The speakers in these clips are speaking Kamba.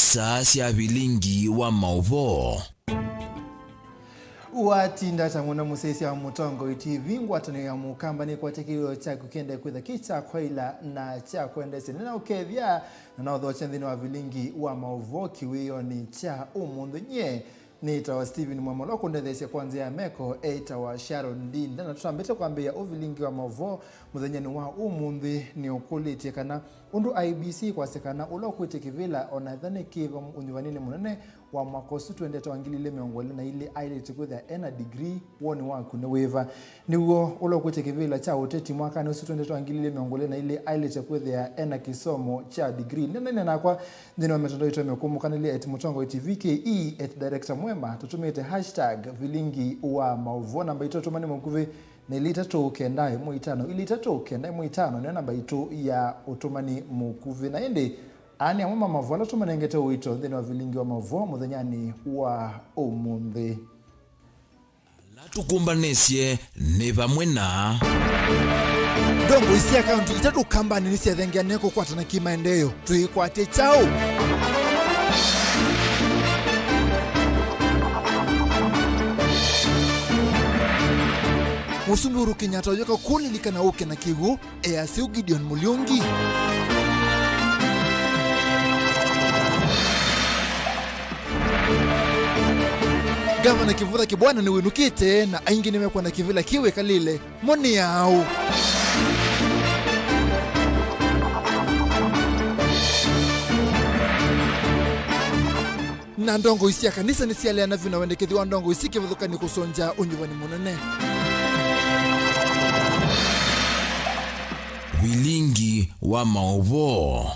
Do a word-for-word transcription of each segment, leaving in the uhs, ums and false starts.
Saa sya vilingi wa maũvoo. Watinda ta mũno mũsyaĩĩsya wa Mũtongoi T V, ngwatanĩo ya Mũkamba nĩkwatya kĩwĩo kyaku kĩendee kwĩtha kĩ kya kwaĩla na kya kwendeesya. Nĩna ũkethya na naũthokya nthĩnĩ wa vilingi wa maũvoo kĩwĩonĩ kya ũmũnthĩ. Nyie nĩtawa Stephen Mwamolo, kũndetheesya kwa nzĩa ya meko etawa Sharon Ndinda, na tũtambĩte kwambĩĩa ũvilingi wa maũvoo mũthenyanĩ wa ũmũnthĩ. Nĩũkũlĩtye kana ũndũ I E B C ĩkwasya kana ũla ũkwĩtye kĩvĩla, ona ethĩwa nĩ kĩva ũnyuvanĩnĩ mũnene wa mwaka ũsu twendete wa ngili ilĩ mĩongo ĩlĩ na ilĩ, aĩlĩte kwĩthĩa ena degree, woni waku nĩ wĩva? Nĩw'o, ũla ũkwĩtye kĩvĩla kya ũteti mwakanĩ ũsu twendete wa ngili ilĩ mĩongo ĩlĩ na ilĩ aĩlĩte kwĩthĩa ena kĩsomo kya degree. Nena nakwa nthĩnĩ wa mĩtandao itũ ya mĩkũmũkanĩlya at Mũtongoi T V K E, at Director Mwema, tũtũmĩte hashtag vilingi wa maũvoo. Namba itũ ya ũtũmani mũkuvĩ nĩ ilĩ itatũ kenda ĩmwe itano ilĩ itatũ kenda ĩmwe itano, nĩyo namba itũ ya ũtũmani mũkuvĩ. Na ĩndĩ, aa nĩ amwe ma maũvoo ala tũmanengete ũito nthĩnĩ wa vilingi wa maũvoo mũthenyanĩ wa ũmũnthĩ. Ala tũkũmbanĩsye nĩ vamwe na ndongoi sya kaunti itatũ Ũkambanĩ nĩsyathengeanĩe kũkwatana kĩmaendeeo. Twĩkwatye kyaũ? Mũsumbĩ Uhuru Kenyatta ũyũka kũlilikana ũke na kĩw'ũ, easya ũu Gideon Mũliungi. Ngavana Kĩvutha Kĩbwana nĩwĩnũkĩte na aingĩ nĩmekwona kĩvĩla kĩwĩkalĩle. Mo nĩ aũ? Na ndongoi sya kanisa nĩsyaleana vyũ na wendekethyo wa ndongoi syĩ kĩvathũkany'o kũsũngya ũnyuvani mũnene. Vilingi wa maũvoo.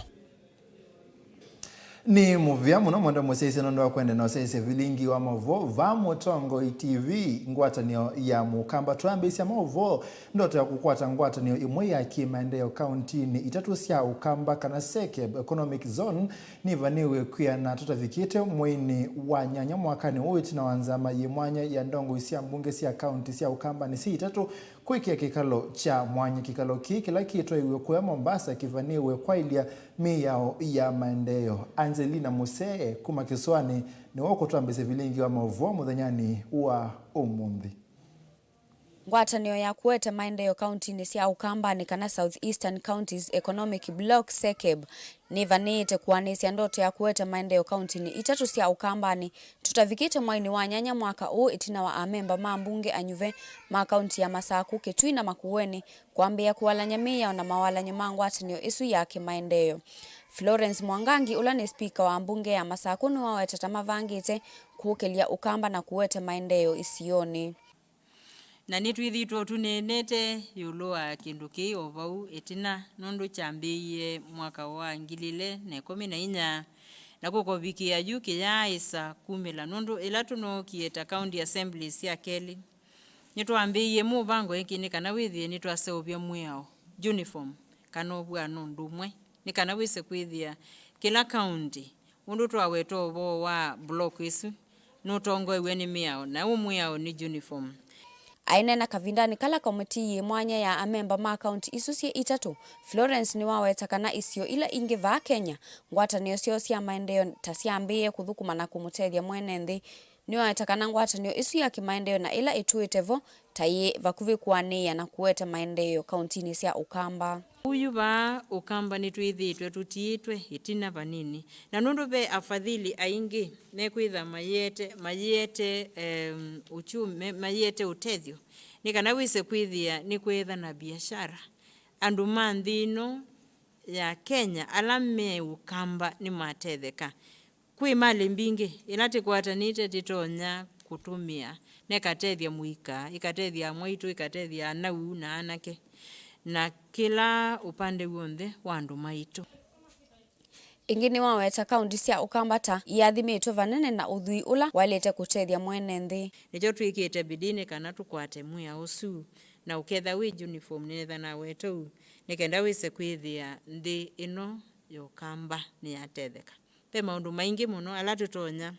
Nĩ mũvea mũno mwenda mũsyaĩĩsya nũndũ wa kwenda na ũsyaĩĩsya vilingi wa maũvoo va Mũtongoi T V, ngwatanĩo ya Mũkamba. Twambĩĩsya maũvoo, ndoto ya kũkwata ngwatanĩo ĩmwe ya kĩmaendeeo kauntinĩ itatũ sya Ũkamba, kana SEKEB Economic Zone, nĩvanĩwe kwĩana tũtavikĩte mweinĩ wa nyanya mwakanĩ ũũ, ĩtina wa nzama yĩ mwanya ya ndongoi sya mbunge sya kaunti sya Ũkambanĩ syĩ itatũ kwĩkĩa kĩkalo kya mwanya. Kĩkalo kĩĩ kĩla kĩtwaiwe kũya Mombasa kĩvanĩwe kwaĩlya mĩao ya maendeeo. Angelina Musee kuma Kĩsũanĩ nĩwe ũkũtwambĩsya vilingi wa maũvoo mũthenyanĩ wa ũmũnthĩ. Ngwatanĩo ya kũete maendeeo kauntinĩ sya Ũkambanĩ, kana South Eastern Counties Economic Bloc, SEKEB, nĩvanĩĩte kũanĩsya ndoto ya kũete maendeeo kauntinĩ itatũ sya Ũkambanĩ tũtavikĩte mweinĩ wa nyanya mwaka ũũ, ĩtina wa amemba ma mbunge anyuve ma kaunti ya Masakũ, Kitui na Makueni kwambĩĩa kũwalany'a mĩao na mawalany'o ma ngwatanĩo ĩsu ya kĩmaendeeo. Florence Mwangangi, ũla nĩ spika wa mbunge ya Masakũ, nĩwaweta ta mavangĩte kũkĩlya Ũkamba na kũete maendeeo isionĩ. Na nĩtwĩthĩĩtwe tũneenete ĩũlũ wa kĩndũ kĩĩ o vau ĩtina, nũndũ kyambĩĩie mwaka wa ngili ilĩ na ĩkũmi na inya, na kũkovikĩa yu kĩyaaĩsa kumĩla, nũndũ ĩla tũnookie ta county assemblies sya kelĩ, nĩtwambĩĩie mũvango ĩngĩ nĩ kana wĩthĩe nĩtwaseũvya mwĩao, uniform, kana ũvw'ano ũndũ ũmwe, nĩ kana wĩse kwĩthĩa kĩla county ũndũ twaweta ũvoo wa block ĩsu nũtongoew'e nĩ mĩao, na ũũ mwĩao nĩ uniform. Aineena kavindanĩ kala komitii yĩ mwanya ya amemba ma kaunti isu syĩ itatũ, Florence nĩwaweta kana isio ila ingĩ vaa Kenya, ngwatanĩo syoo sya maendeeo ta syambĩĩe kũthũkũma na kũmũtethya mwene nthĩ. Nĩwaweta kana ngwatanĩo ĩsu ya kĩmaendeeo na ĩla ĩtũĩte vo ta yĩ vakuvĩ kũanĩĩa na kũete maendeeo kauntinĩ sya Ũkamba. Ũyu vaa Ũkamba nĩtwĩthĩĩtwe tũtiĩtwe ĩtina vanini, na nũndũ ve afadhili aingĩ mekwĩtha mayĩete, mayĩete, em, uchumi, me-, mayĩete ũtethyo, nĩ kana wĩse kwĩthĩa nĩkweethana biashara. Andũ ma nthĩ ĩno ya Kenya ala me Ũkamba nĩmatetheka. Kwĩ malĩ mbingĩ ila tĩkwatanĩte tĩtonya kũtũmĩa, na ĩkatethya mũika, ĩkatethya amwaitũ, ĩkatethya anau na anake, na kĩla ũpande w'onthe wa andũ maitũ. Ĩngĩ nĩwaweta kaunti sya Ũkamba ta iathimĩtwe vanene na ũthwii ũla waĩlĩte kũtethya mwene nthĩ. Nĩkyo twĩkĩte bidii nĩ kana tũkwate mwĩao ũsu, na ũketha wĩ uniform, nĩnetha naweta ũu, nĩ kenda wĩse kwĩthĩa nthĩ ĩno ya Ũkamba nĩyatetheka. Ve maũndũ maingĩ mũno ala tũtonya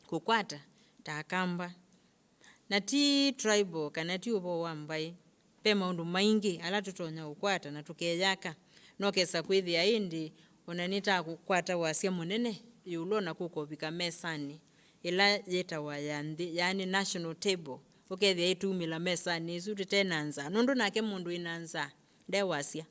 kũkwata ta Akamba. Na ti tribal kana ti ũvoo wa mbaĩ. Ve maũndũ maingĩ ala tũtonya kũkwata na tũkeyaka. No kesa kwĩthĩa ĩndĩ o na nĩtakũkwata wasya mũnene ĩũlũ o na kũka ũvika mesanĩ ĩla yĩtawa ya nthĩ, yaani national table, ũkethĩa ĩtumĩla mesanĩ ĩsu tũte na nzaa, nũndũ nake mũndũ wĩ na nzaa nde wasya.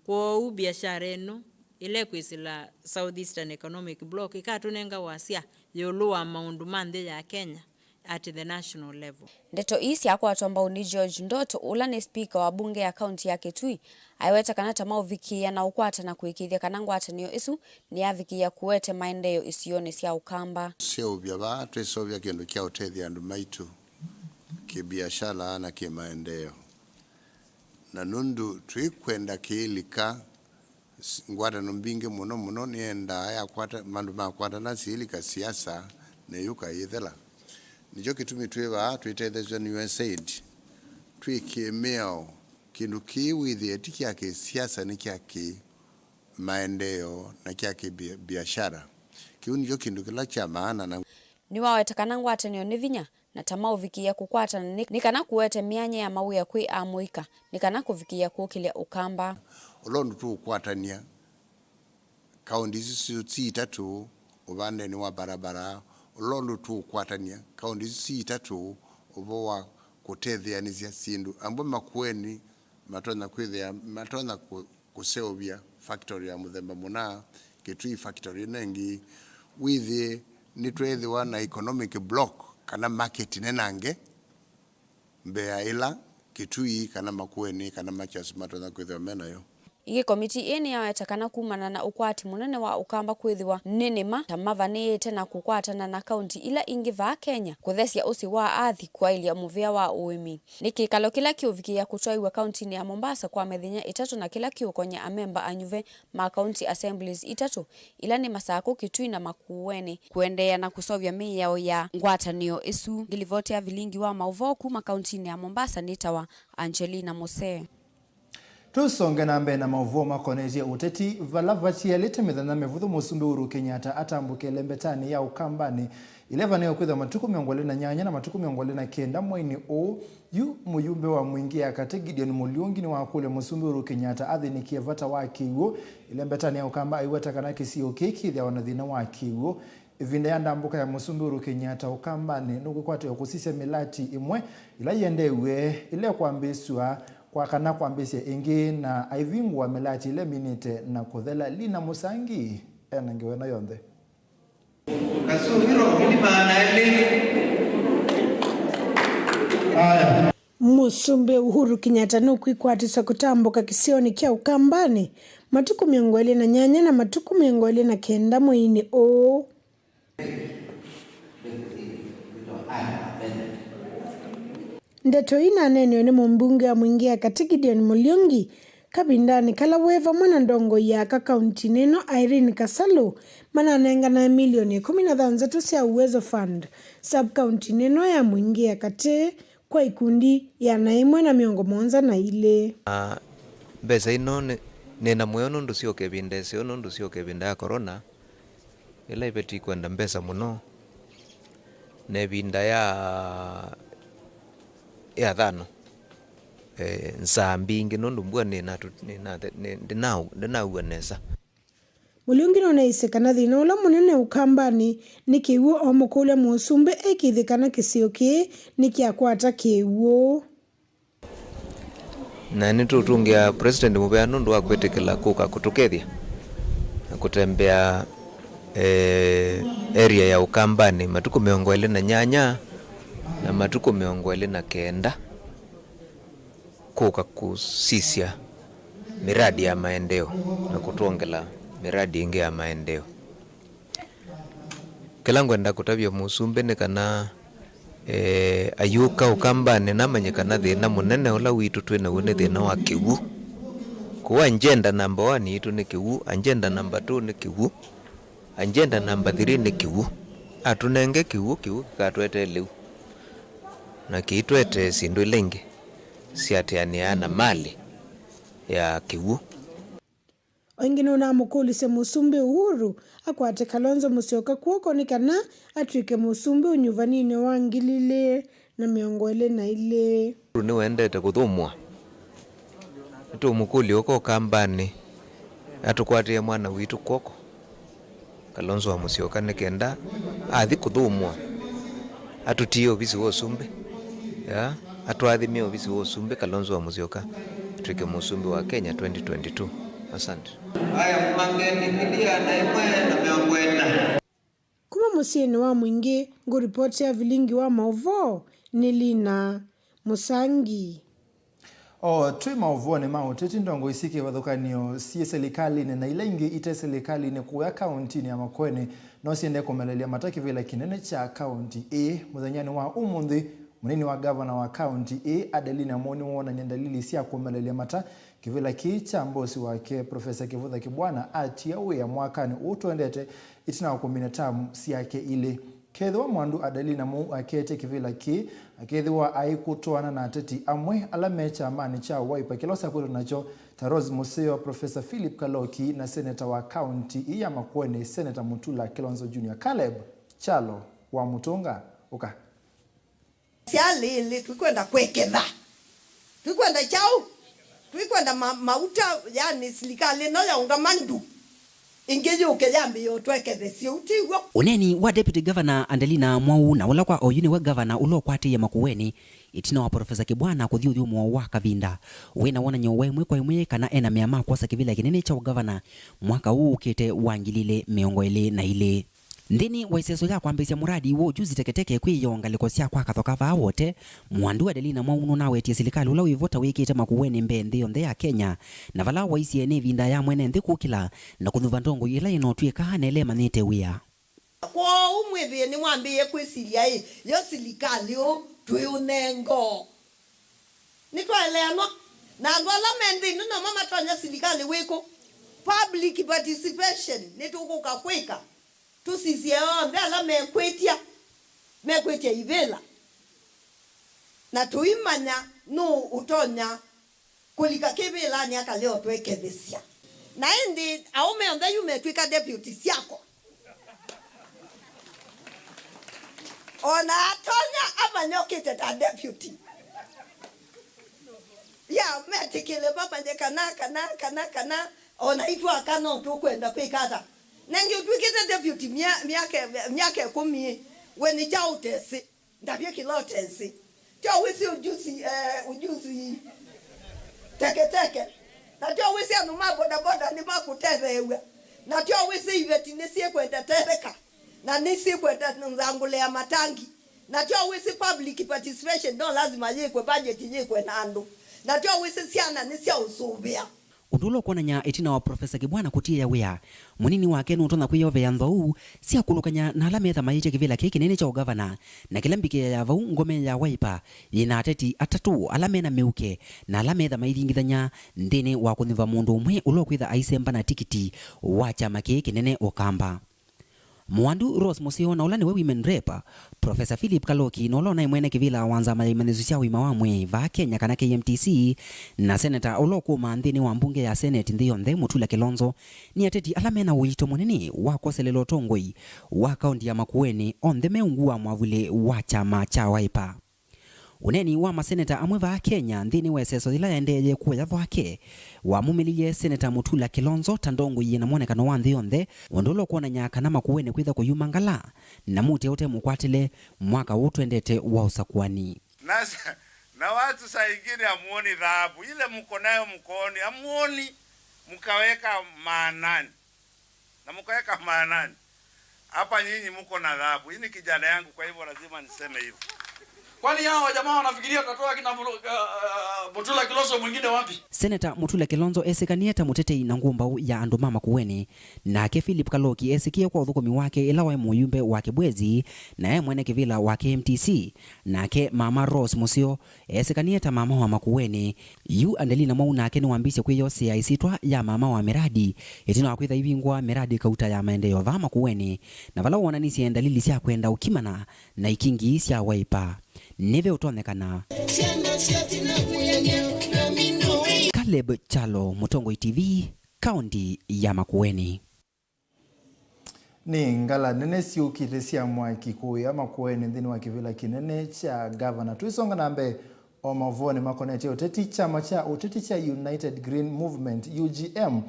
Kwoou biashara ĩno ĩla ĩkwĩsĩla South Eastern Economic Bloc ĩkatũnenga wasya ĩũlũ wa maũndũ ma nthĩ ya Kenya at the national level. Ndeto ii syakwatwa mbau nĩ George Ndoto, ũla nĩ spika wa mbunge ya kaunti ya Kitui, aiweta kana ta maũvikĩĩa na ũkwata na kũĩkĩĩthya kana ngwatanĩo ĩsu nĩyavikĩĩa kũete maendeeo isionĩ sya Ũkamba. Seũvya vaa, twĩseũvya kĩndũ kya ũtethya andũ maitũ kĩbiasala na kĩmaendeeo. Na nũndũ twĩkwenda kĩilika, s-, ngwatanĩo mbingĩ mũno mũno nĩendaa yakwata, andũ makwatana syĩilika siasa, na ĩyũka yĩthela. Nĩkyo kĩtumi twĩ vaa twĩtetheesya nĩ U S A I D, twĩkĩe mĩao, kĩndũ kĩĩ wĩthĩe ti kya kĩsiasa, nĩ kya kĩmaendeeo na kya kĩbia-, biashara. Kĩu nĩkyo kĩndũ kĩla kya maana na Nĩwaweta kana ngwatanĩo nĩ vinya, na ta maũvikĩĩa kũkwatana nĩ, nĩ kana kũete myanya ya mawĩa kwĩ amũika, nĩ kana kũvikĩĩa kũkĩlya Ũkamba. Ũla ũndũ tũũkwatany'a kaũndĩ isu si, si itatũ ũvandenĩ wa barabara, ũla ũndũ tũũkwatany'a kaũndĩ isu si itatũ ũvoo wa kũtetheanĩsya syĩndũ, amwe Makueni matonya kwĩthĩa, matonya kũ-, kũseũvya factory ya mũthemba mũna, Kitui factory ĩno ĩngĩ, wĩthĩe nĩtweethĩwa na economic block kana market nenange mbee ya ĩla Kitui kana Makueni kana Machakos matonya kwĩthĩwa me nayo. Ĩngĩ, komiti ĩĩ nĩyaweta kana kumana na ũkwati mũnene wa Ũkamba kwĩthĩwa nĩ nĩma ta mavanĩĩte na kũkwatana na kaunti ila ingĩ vaa Kenya, kũthesya ũsĩ wa athi, kwaĩlya mũvĩa wa ũĩmi. Nĩ kĩkalo kĩla kĩũvikĩĩa kũtwaiwa kauntinĩ ya Mombasa kwa mĩthenya ĩtatũ na kĩla kĩũkony'a amemba anyuve ma county assemblies itatũ, ila nĩ Masakũ, Kitui na Makueni, kũendeea na kũseũvya mĩao ya ngwatanĩo ĩsu. Ngilivoti ya vilingi wa maũvoo kuma kauntinĩ ya Mombasa nĩtawa Angelina Musee. Tũsonge na mbee na maũvoo makonetye ũteti, vala vatialĩte mĩthenya mĩvũthũ Mũsumbĩ Uhuru Kenyatta atambũke ĩlembetanĩ ya Ũkambanĩ, ĩla ĩvanĩwe kwĩthwa matukũ mĩongo ĩlĩ na nyanya na matukũ mĩongo ĩlĩ na kenda mweinĩ ũũ. Yu mũyumbe wa Mwingi ya Katĩ Gideon Mũliũngi nĩwakũlya Mũsumbĩ Uhuru Kenyatta athĩnĩkĩe vata wa kĩw'ũ ĩlembetanĩ ya Ũkamba, aiweta kana kĩsio kĩĩ kĩthĩawa na thĩna wa kĩw'ũ. Ĩvinda ya ndambũka ya Mũsumbĩ Uhuru Kenyatta Ũkambanĩ nũkwĩkwatĩwa kũsisya mĩlati ĩmwe ĩla yĩendeew'e, ĩla ĩkwambĩĩsw'a kwa kana kwambĩĩsya ĩngĩ, na aivingũa mĩlati ĩla ĩminĩte na kũthela. Lina Mũsangi ena ngewa ĩno yonthe. Kasũvĩro kũlima na ĩlĩ. Aya. Mũsumbĩ Uhuru Kenyatta nũkwĩkwatĩsya kũtambũka kĩsionĩ kya Ũkambanĩ matukũ mĩongo ĩlĩ na nyanya na matukũ mĩongo ĩlĩ na kenda mweinĩ ũũ. Ndeto ii naneenewe nĩ mũmbunge wa Mwingi ya Katĩ Gideon Mũliũngi kavindanĩ kala we vamwe na ndongoi ya aka kauntinĩ ĩno Irene Kasalu mananenganae milioni ĩkũmi na thanthatũ sya Uwezo Fund sub-kauntinĩ ĩno ya Mwingi ya Katĩ kwa ikundi ĩana ĩmwe na mĩongo mũonza na ilĩ. Na mbesa ino nĩ, nĩ na mũyo nũndũ syoka ĩvinda ĩseo, nũndũ syoka ĩvinda ya corona, ĩla ĩveti kwenda mbesa mũno, na ĩvinda ya, ya thano, eh, nzaa mbingĩ nũndũ mbua nĩnatu-, nĩna-, nĩ-, ndĩna-, ndĩnaua nesa. Mũliũngi nũnaisye kana thĩna ũla mũnene Ũkambanĩ nĩ kĩw'ũ, o mũkũlya mũsumbĩ ekĩĩthye kana kĩsio kĩĩ nĩkyakwata kĩw'ũ. Na nĩtũtũngĩa President mũvea nũndũ wa kwĩtĩkĩla kũka kũtũkethya na kũtembea, eh, area ya Ũkambanĩ matukũ mĩongo ĩlĩ na nyanya na matukũ mĩongo ĩlĩ na kenda. Kũka kũsisya mĩradi ya maendeeo na kũtwongela mĩradi ĩngĩ ya maendeeo. Kĩla ngwenda kũtavya mũsumbĩ nĩ kana, eh, ayũka Ũkambanĩ namanye kana thĩna mũnene ũla witũ twĩ naw'o nĩ thĩna wa kĩw'ũ. Kwoou agenda number one yitũ nĩ kĩw'ũ, agenda number two nĩ kĩw'ũ. Agenda number three nĩ kĩw'ũ. Atũnenge kĩw'ũ, kĩw'ũ kĩkatũetee lĩu na kĩitũetee syĩndũ ila ingĩ siatĩanĩaa na malĩ ya kĩw'ũ. O ĩngĩ nũnamũkũlĩsye Mũsumbĩ Uhuru akwate Kalonzo Musyoka kw'oko nĩ kana atw'ĩke mũsumbĩ ũnyuvaninĩ wa ngili ilĩ na mĩongo ĩlĩ na ilĩ. Uhuru nĩwendete kũthũmũa. Nĩtũũmũkũlya ũka Ũkambanĩ atũkwatĩe mwana witũ kw'oko. Kalonzo wa Musyoka nĩ kenda athi kũthũmũa, atũtie ovisi wa ũsumbĩ, ya, atwathime ovisi wa ũsumbĩ, Kalonzo wa Musyoka atw'ĩke mũsumbĩ wa Kenya twenty twenty-two. Asante. Aya, Mangeni, ngili ĩana ĩmwe na mĩongo ĩna. Kuma mũsyĩnĩ wa Mwingĩ, ngũripotĩa vilingi wa maũvoo nĩ Lina Mũsangi. O twĩ maũvoonĩ ma ũteti, ndongoi syĩ kĩvathũkany'o syĩ silikalĩnĩ na ila ingĩ ite silikalĩnĩ kũya kaũntinĩ ya Makueni no siendee kũmelelya mata kĩvĩla kĩnene kya kaũnti ĩĩ. Mũthenyanĩ wa ũmũnthĩ, mũnini wa ngavana wa kaũnti ĩĩ, Adelina Mwau, nĩwoonany'a ndalili sya kũmelelya mata kĩvĩla kĩĩ kya mbosi wake, Profesa Kĩvutha Kĩbwana, atia wĩa mwakanĩ ũũ tũendete, ĩtina wa kũmina tamu syake ilĩ. Kethĩwa mwandu Adelina Mwau aketye kĩvĩla kĩĩ, akethĩwa aikũtwaana na ateti amwe ala me kyamanĩ kya Wiper kĩla ũsakwĩtwe nakyo, ta Rose Mũseo, Profesa Philip Kaloki, na seneta wa kaũnti ii ya Makueni, Seneta Mutula Kilonzo Junior. Caleb Kyalo wa Mũtũnga, ũka. Sya lĩlĩ, tũikwenda kwĩkĩtha. Tũikwenda kyaũ? Tũikwenda ma-, mauta, yani silikalĩ ĩno yaũngama ndu. Ĩngĩ yũke yambĩĩe ũtwekethesya, ũu ti w'o? Ũneeni wa Deputy Governor Adelina Mwau, na ũla kwa oyu nĩwe ngavana ũla ũkwatĩĩe Makueni, ĩtina wa Profesa Kĩbwana kũthi ũthyũmũo wa kavinda, wĩ na wonany'o wa ĩmwe kwa ĩmwe kana ena mea ma kwosa kĩvĩla kĩnene kya ũngavana mwaka ũũ ũkĩte wa ngili ilĩ mĩongo ĩlĩ na ilĩ. Nthĩnĩ wa ĩseso ya kwambĩĩsya mũradi wa ũjuzi teketeke kwĩ ĩyoo ngalĩko sya kwa Kathoka vaa Wote, mwandu Adelina Mwau nũnawetie silikalĩ ũla wĩ vo ta wĩkĩte Makueni mbee nthĩ yonthe ya Kenya, na vala waisye nĩ ĩvinda ya mwene nthĩ kũkĩla na kũnyuva ndongoi ĩla ĩnotw'ĩka na ĩla ĩmanyĩte wĩa. Kwoou mwĩthĩe nĩmwambĩĩe kwĩsilya-ĩ, yo silikalĩ ũũ twĩũnengoo? Nĩtwaeleanwa? Na andũ ala me nthĩ ĩno namo matonya silikalĩ wĩkũ? Public participation nĩtũkũka kwĩka. Tũsisye onthe ala mekwĩtya, mekwĩtya ivĩla, na tũimanya nũũ ũtonya kũlika kĩvĩlanĩ akalea ũtwekethesya. Na ĩndĩ aũme onthe yu metw'ĩka deputy syakwa. O na atonya amanyokĩte ta deputy. Ya, metĩkĩle vamanye kana, kana, kana, kana, o naitũ aka no tũkwenda kwĩka ata? Nengĩ ũtw'ĩkĩte deputy mya-, myaka, myaka ĩkũmi, we nĩ kyaũ ũtesĩ? Ndavye kĩla ũtesĩ. Tyo wĩsĩ ujuzi, eh, ujuzi teketeke. Na tyo wĩsĩ andũ ma bodaboda nĩmakũtetheew'a. Na tyo wĩsĩ iveti nĩsyĩkwenda tetheka. Na nĩsyĩkwenda nzangũle ya matangi. Na tyo wĩsĩ public participation no lazima yĩkwe, budget yĩkwe na andũ. Na tyo wĩsĩ syana nĩ sya ũsũvĩa. Ũndũ ũla ũkwonany'a ĩtina wa Profesa Kĩbwana kũtiĩa wĩa, mũnini wake nũtonya kwĩyovea nthwau sya kũlũkany'a na ala methamaĩĩtye kĩvĩla kĩĩ kĩnene kya ũngavana, na kĩla mbikĩa ya vau ngome ya Wiper yĩ na ateti atatũ ala me na mĩuke na ala metha maithingithany'a nthĩnĩ wa kũnyuva mũndũ ũmwe ũla ũkwĩtha aisemba na tikiti wa kyama kĩĩ kĩnene Ũkamba. Mwandu Rose Mũseo, na ũla nĩwe Women Rep, Profesa Philip Kaloki, na ũla ũnaĩ mwene kĩvĩla wa nzama ya imanyĩsyo sya ũima wa mwĩĩ vaa Kenya kana K M T C, na seneta ũla ũkũmaa nthĩnĩ wa mbunge ya Senate nthĩ yonthe, Mutula Kilonzo, nĩ ateti ala me na ũito mũnene wa kwoselela ũtongoi wa kaũnti ya Makueni, onthe me ungu wa mwavulĩ wa kyama kya Wiper. Ũneeni wa maseneta amwe vaa Kenya nthĩnĩ wa ĩseso yĩla yaendeeye kũya thwake wamumĩlilye Seneta Mutula Kilonzo ta ndongoi yĩ na mwonekano wa nthĩ yonthe, ũndũ ũla ũkwonany'a kana Makueni kwĩtha kũyuma ngala na mũtĩ ũte mũkwatĩle mwaka ũũ twendete wa ũsakuani. Na, na watu saa ingine hamuoni dhahabu ile mko nayo mkooni, hamuoni, mkaweka maanani. Na mkaweka maanani. Hapa nyinyi mko na dhahabu. Hii ni kijana yangu, kwa hivyo lazima niseme hivyo. Kwani hao jamaa wanafikiria watatoa kina Mulu-, uh, uh, Mutula Kilonzo mwingine wapi? Seneta Mutula Kilonzo esĩkanie ta mũtetei na ngũmbaũ ya andũ ma Makueni. Nake Philip Kaloki esĩkie kwa ũthũkũmi wake ĩla waĩ mũyumbe wa Kibwezi na e mwene kĩvĩla wa K M T C. Nake Mama Rose Mũseo esĩkanie ta mama wa Makueni. Yu Angelina Mwau nake nĩwambĩĩsye kwĩyosea ĩsyĩtwa ya mama wa mĩradi, ĩtina wa kwĩtha ivingwa mĩradi kauta ya maendeeo vaa Makueni, na vala wonanisye ndalili sya kwenda ũkimana na ikingi sya Wiper. Nĩve ũtonyekana. Caleb Kyalo, Mũtongoi T V, kaũnti ya Makueni. Nĩ ngala nene syũkĩte sya mwaki kũĩa Makueni nthĩnĩ wa kĩvĩla kĩnene kya ngavana. Tũisonga na mbee o maũvoonĩ makonetye ũteti, kyama kya ũteti kya United Green Movement, U G M,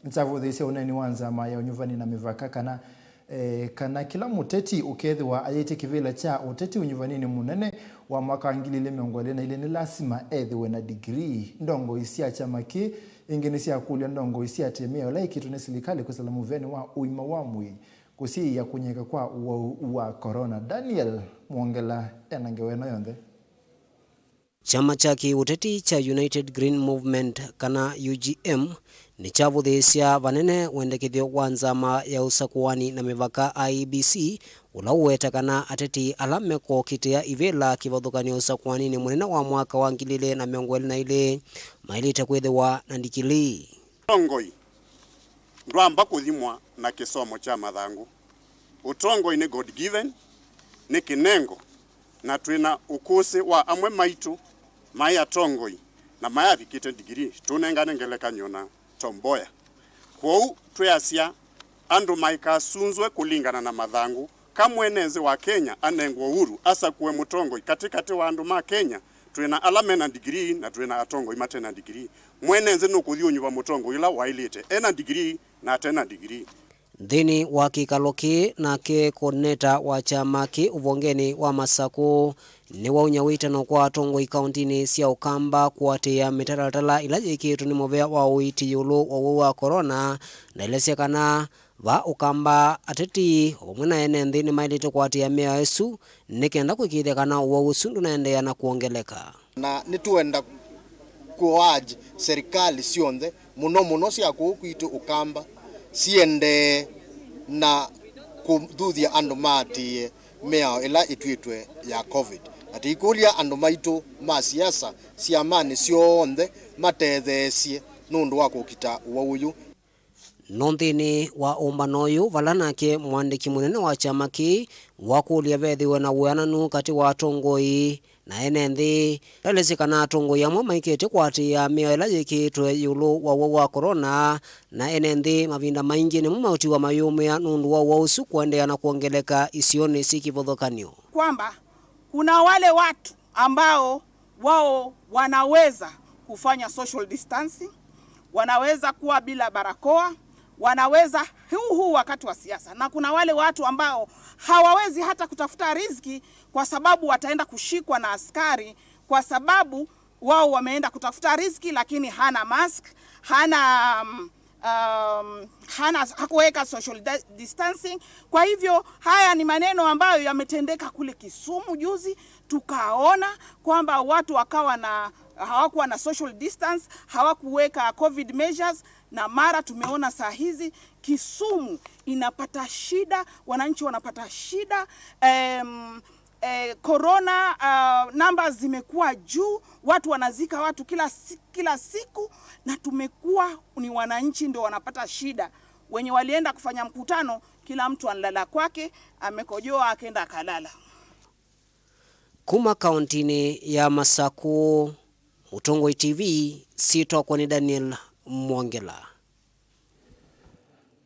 nĩkyavũthĩĩsye ũneeni wa nzama ya ũnyuvani na mĩvaka kana E, kana kĩla mũteti ũkethĩwa ayĩtye kĩvĩla kya ũteti ũnyuvaninĩ mũnene wa mwaka wa ngili ilĩ mĩongo ĩlĩ na ilĩ nĩ lasima ethĩwe na ndigirii. Ndongoi sya kyama kĩĩ ĩngĩ nĩsyakũlya ndongoi sya tĩmĩa ĩla ĩkĩtwe nĩ silikalĩ kwĩsĩla mũvĩanĩ wa ũima wa mwĩĩ kũsiĩĩa kũnyaĩĩka kwa ũwau wa corona. Daniel Mwongela ena ngewa ĩno yonthe. Kyama kya kĩ-ũteti kya United Green Movement, kana U G M, nĩkyavũthĩĩsya vanene wendekethyo wa nzama ya ũsakũani na mĩvaka, I E B C, ũla ũweta kana ateti ala mekũkitĩa ivĩla kĩvathũkany'o ũsakũaninĩ mũnene wa mwaka wa ngili ilĩ na mĩongo ĩlĩ na ilĩ maĩlĩte kwĩthĩwa na ndikilii. Ũtongoi ndwamba kũthimwa na kĩsomo kya mathangũ. Ũtongoi nĩ God given, nĩ kĩnengo, na twĩ na ũkũsĩ wa amwe maitũ maĩ atongoi na mayavikĩte ndigirii, tũnengane ngelekany'o na Tom Mboya. Kwoou twĩasya andũ maikasunzwe kũlingana na mathangũ. Ka mwene nthĩ wa Kenya anengwe ũhuru asakũe mũtongoi katĩkatĩ wa andũ ma Kenya, twĩ na ala mena ndigirii na twĩ na atongoi mate na ndigirii. Mwene nthĩ nũkũthi ũnyuva mũtongoi ũla waĩlĩte, ena ndigirii na ate na ndigirii. Nthĩnĩ wa kĩkalo kĩĩ, nake coordinator wa kyama kĩ ũvongenĩ wa Masakũ nĩwaunya wĩtano kwa atongoi kauntinĩ sya Ũkamba kũatĩĩa mĩtalatala ĩla yĩkĩĩtwe nĩ mũvea wa ũiiti ĩũlũ wa ũwau wa corona, na elesya kana va Ũkamba, ateti o vamwe na ene nthĩ nĩmaĩlĩte kũatĩĩa mĩao ĩsu nĩ kenda kũĩkĩĩthya kana ũwau ũsu ndũnaendeea na kwongeleka. Na nĩtũenda kũurge serikali syonthe, mũno mũno sya kũu kwitũ Ũkamba, siendee na kũthuthya andũ maatĩĩe mĩao ĩla ĩtw'ĩtwe ya covid. Na tũikũlya andũ maitũ ma siasa syamanĩ syonthe matetheesye nũndũ wa kũkita ũwau ũyũ. No nthĩnĩ wa ũmbano ũyũ, vala nake mũandĩki mũnene wa kyama kĩĩ wakũlya vethĩwe na wĩananu katĩ wa atongoi na ene nthĩ, elesye kana atongoi amwe maikĩte kũatĩĩa mĩao ĩla yĩkĩĩtwe ĩũlũ wa ũwau wa corona, na ene nthĩ mavinda maingĩ nĩmo maũtiwa mayũmĩa nũndũ wa ũwau ũsu kũendeea na kwongeleka isionĩ syĩ kĩvathũkany'o. Kwamba kuna wale watu ambao wao wanaweza kufanya social distancing, wanaweza kuwa bila barakoa, wanaweza huu huu wakati wa siasa. Na kuna wale watu ambao hawawezi hata kutafuta riziki kwa sababu wataenda kushikwa na askari kwa sababu wao wameenda kutafuta riziki, lakini hana mask, hana, um, um, hana, hakuweka social di-, distancing. Kwa hivyo haya ni maneno ambayo yametendeka kule Kisumu juzi, tukaona kwamba watu wakawa na, hawakuwa na social distance, hawakuweka covid measures, na mara tumeona saa hizi Kisumu inapata shida, wananchi wanapata shida, em, eh, corona, ah, numbers zimekuwa juu, watu wanazika watu kila si-, kila siku, na tumekuwa ni wananchi ndio wanapata shida. Wenye walienda kufanya mkutano, kila mtu analala kwake, amekojoa, akaenda akalala. Kuma kauntinĩ ya Masakũ, Mũtongoi T V, syĩtwa nĩ Daniel Mwongela.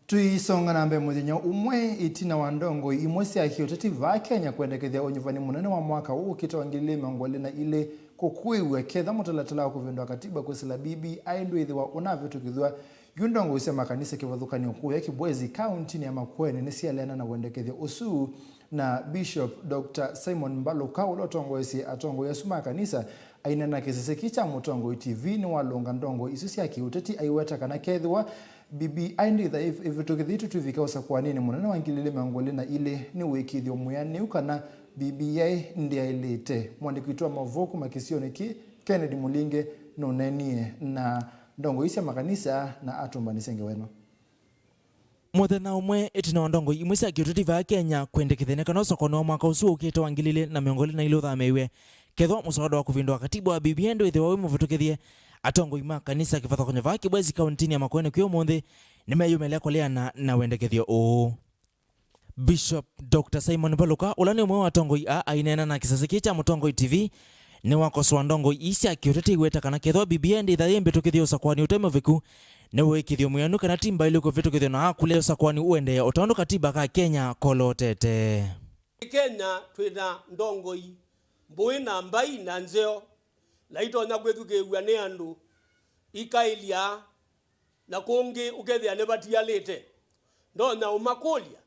Tũisonga na mbee, mũthenya ũmwe ĩtina wa ndongoi imwe sya kĩũteti vaa Kenya kwendekethya ũnyuvani mũnene wa mwaka ũũ ũkĩte wa ngili ilĩ mĩongo ĩlĩ na ilĩ kũkũĩw'a, ketha mũtalatala wa kũvĩndũa katiba kwĩsĩla B B I ndwĩthĩwa ũnavĩtũkĩthw'a, yu ndongoi sya makanisa kĩvathũkany'o kũya Kibwezi, kauntinĩ ya Makueni, nĩsyaeleana na wendekethyo ũsu. Na Bishop Doctor Simon Mbaluka, ũla ũtongoesye atongoi asu ma kanisa, aineena na kĩsese kĩĩ kya Mũtongoi T V, nĩwalũnga ndongoi isu sya kĩũteti, aiweta kana kethĩwa B B I ndĩtha ĩv-, ĩvĩtũkĩthĩtw'e tũivika ũsakũanĩnĩ mũnene wa ngili ilĩ mĩongo ĩlĩ na ilĩ, nĩ wĩkĩĩthyo mwĩanĩu kana B B I ndĩaĩlĩte. Mwandĩki witũ wa maũvoo kuma kĩsionĩ kĩĩ, Kennedy Mũlinge, nũneenie na ndongoi sya makanisa na atũmbanĩsya ngewa ĩno. Mũthenya ũmwe ĩtina wa ndongoi imwe sya kĩũteti vaa Kenya kwendekethya nĩ kana ũsakũani wa mwaka ũsu ũkĩte wa ngili ilĩ na mĩongo ĩlĩ na ilĩ ũthamĩĩw'e, kethwa mũswada wa kũvĩndũa katiba wa B B I ndwĩthĩwa wĩ mũvĩtũkĩthye, atongoi ma kanisa kĩvathũkany'o vaa Kibwezi kauntinĩ ya Makueni kwĩ ũmũnthĩ nĩmeyũmĩlya kũleana na wendekethyo ũũ. Bishop Doctor Simon Mbaluka, ũla nĩ ũmwe wa atongoi aa, aineena na kĩsese kĩĩ kya Mũtongoi T V, nĩwakosoa ndongoi ii sya kĩũteti, aiweta kana kethwa B B I ndĩtha yĩ mbĩtũkĩthye ũsakũani ũte mũviku, nĩ wĩkĩthyo mwĩanu kana ti mbaĩlu kũvĩtũkĩthw'a na akũlya ũsakũani ũendee o ta ũndũ katiba ka Kenya kolotete. Kenya twĩ na ndongoi mbũĩ na mbai na nzeo, na itonya kwĩthukĩĩw'a nĩ andũ ikaĩlya, na kũngĩ ũkethĩa nĩvatialĩte. Ndonya ũmakũlya,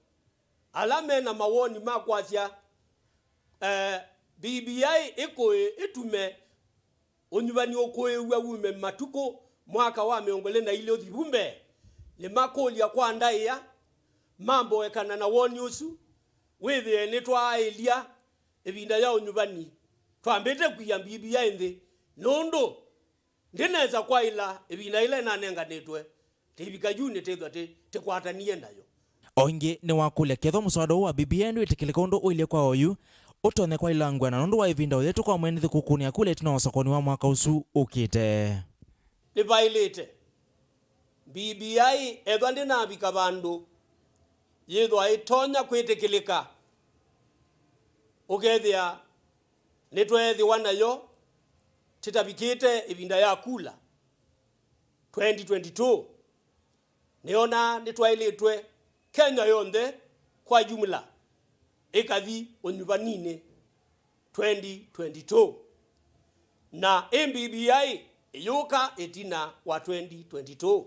Ala me na mawoni ma kwasya, eh, B B I ĩkũĩ ĩtume ũnyuvani ũkũĩw'a wume matukũ mwaka wa mĩongo ĩlĩ na ilĩ ũthi vu mbee, nĩmakũlya kwa ndaĩa mamboekana na woni ũsu, wĩthĩe nĩtwaaĩlya ĩvinda ya ũnyuvani twambĩte kwia B B I nthĩ, nũndũ ndĩnesa kwaĩla ĩvinda yĩla ĩnanenganĩtwe tĩvika yu nĩtĩthwa tĩ-, tĩkwatanie nayo. O ĩngĩ nĩwakũlya kethwa mũswada ũũ wa B B I ndwĩtĩkĩlĩka ũndũ ũilye kwa oyu, ũtonye kwaĩlangw'a na nũndũ wa ĩvinda ũyĩtũ kwa mwene thĩkũkũnĩ ya kula ĩtina wa ũsakũani wa mwaka ũsu ũkĩte. Nĩvaĩlĩte B B I ethwa ndĩnavika vandũ yĩthwa ĩtonya kwĩtĩkĩlĩka, ũkethĩa nĩtweethĩwa nayo tĩtavikĩte ĩvinda ya kula twenty twenty-two. Nĩonaa nĩtwaĩlĩtwe Kenya yonthe kwa jumla ĩkathi ũnyuvaninĩ twenty twenty-two, na ĩ B B I ĩyũka ĩtina wa twenty twenty-two.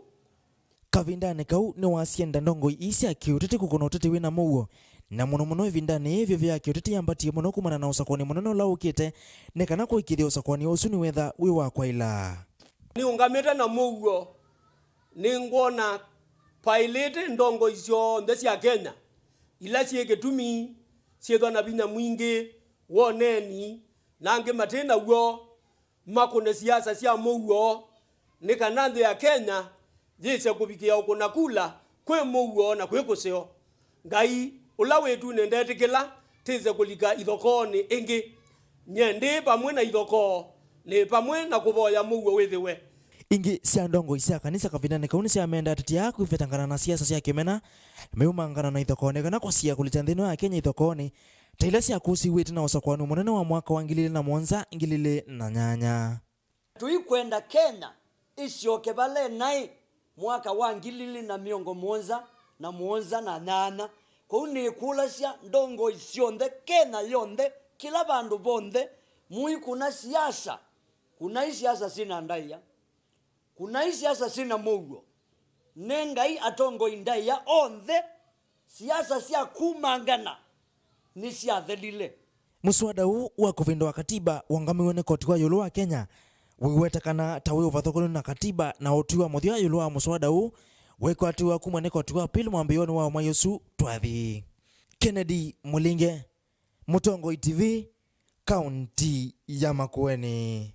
Kavindanĩ kau nĩwasyenda ndongoi ii sya kĩũteti kũkũna ũteti wĩ na mũuo, na mũno mũno ĩvindanĩ yĩĩ vyũvĩ ya kĩũteti yambatie mũno kumana na ũsakũani mũnene ũla ũkĩte, nĩ kana kũĩkĩĩthya ũsakũani ũsu nĩwetha wĩ wa kwaĩla. Nĩũngamĩte na mũuo, nĩngwona paĩlĩte ndongoi syonthe sya Kenya, ila syĩ kĩtumi syĩthwa na vinya mwingĩ woneni, na angĩ matĩ naw'o, makũne siasa sya mũuo, nĩ kana nthĩ ya Kenya yĩse kũvikĩa ũkũna kula kwĩ mũuo na kwĩ kũseo. Ngai ũla wĩtunĩ ndetĩkĩla tĩse kũlika ithokoonĩ ĩngĩ. Nyie ndĩ vamwe na ithokoo, nĩ vamwe na kũvoya mũuo wĩthĩwe. Ingĩ sya ndongoi sya kanisa kavindanĩ kau nĩsyamenda ateti aa kwĩvetangana na siasa sya kĩmena, meumangana na ithokoo nĩ kana kũsiĩa kũlikya nthĩ ĩno ya Kenya ithokoonĩ ta ila syakũsiw'e ĩtina wa ũsakũani mũnene wa mwaka wa ngili ilĩ na mũonza, ngili ilĩ na nyanya. Tũikwenda Kenya ĩsyoke vala ĩnaĩ mwaka wa ngili ilĩ na mĩongo mũonza na mũonza na nyanya. Kwoou nĩkũlasya ndongoi syonthe, Kenya yonthe, kĩla vandũ vonthe, mũikũna siasa, kũnai siasa syĩna ndaĩa, kũnai siasa syĩna mũuo. Nengai atongoi ndaĩa onthe. Siasa sya kumangana nĩsyathelile. Mũswada ũũ wa kũvĩndũa katiba wongamiwe nĩ koti wa ĩũlũ wa Kenya wĩweta kana ta wĩ ũvathũkanu na katiba na ũtwi wa mũthya ĩũlũ wa mũswada ũũ wĩkwatĩwa kuma nĩ koti wa appeal mwambĩĩonĩ wa mwai ũsu twathi. Kennedy Mũlinge, Mũtongoi T V, kaunti ya Makueni.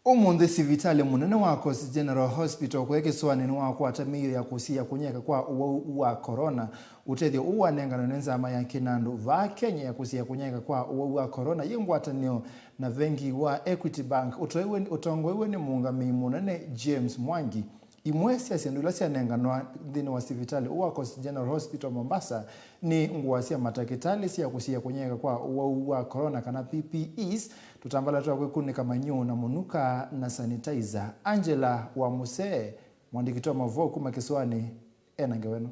Ũmũnthĩ sivitalĩ mũnene wa Coast General Hospital kũya kĩsũanĩ nĩwakwata mĩio ya kũsiĩĩa kũnyaĩĩka kwa ũwau wa corona. Ũtethyo ũũ wanenganwe nĩ nzama ya kĩnandũ vaa Kenya ya kũsiĩĩa kũnyaĩĩka kwa ũwau wa corona yĩ ngwatanĩo na vengi wa Equity Bank ũtoiwe-, ũtongoeiwe nĩ mũũngamĩi mũnene James Mwangi. Imwe sya syĩndũ ila syanenganwa nthĩnĩ wa sivitalĩ ũũ wa Coast General Hospital Mombasa nĩ ngũa sya matakĩtalĩ sya kũsiĩĩa kũnyaĩĩka kwa ũwau wa corona kana P P Es, tũtambala twa kwĩkunĩka manyũũ na mũnuka na sanitizer. Angela wa Mũsee, mũandĩki wa maũvoo kuma kĩsũanĩ, ena ngewa ĩno.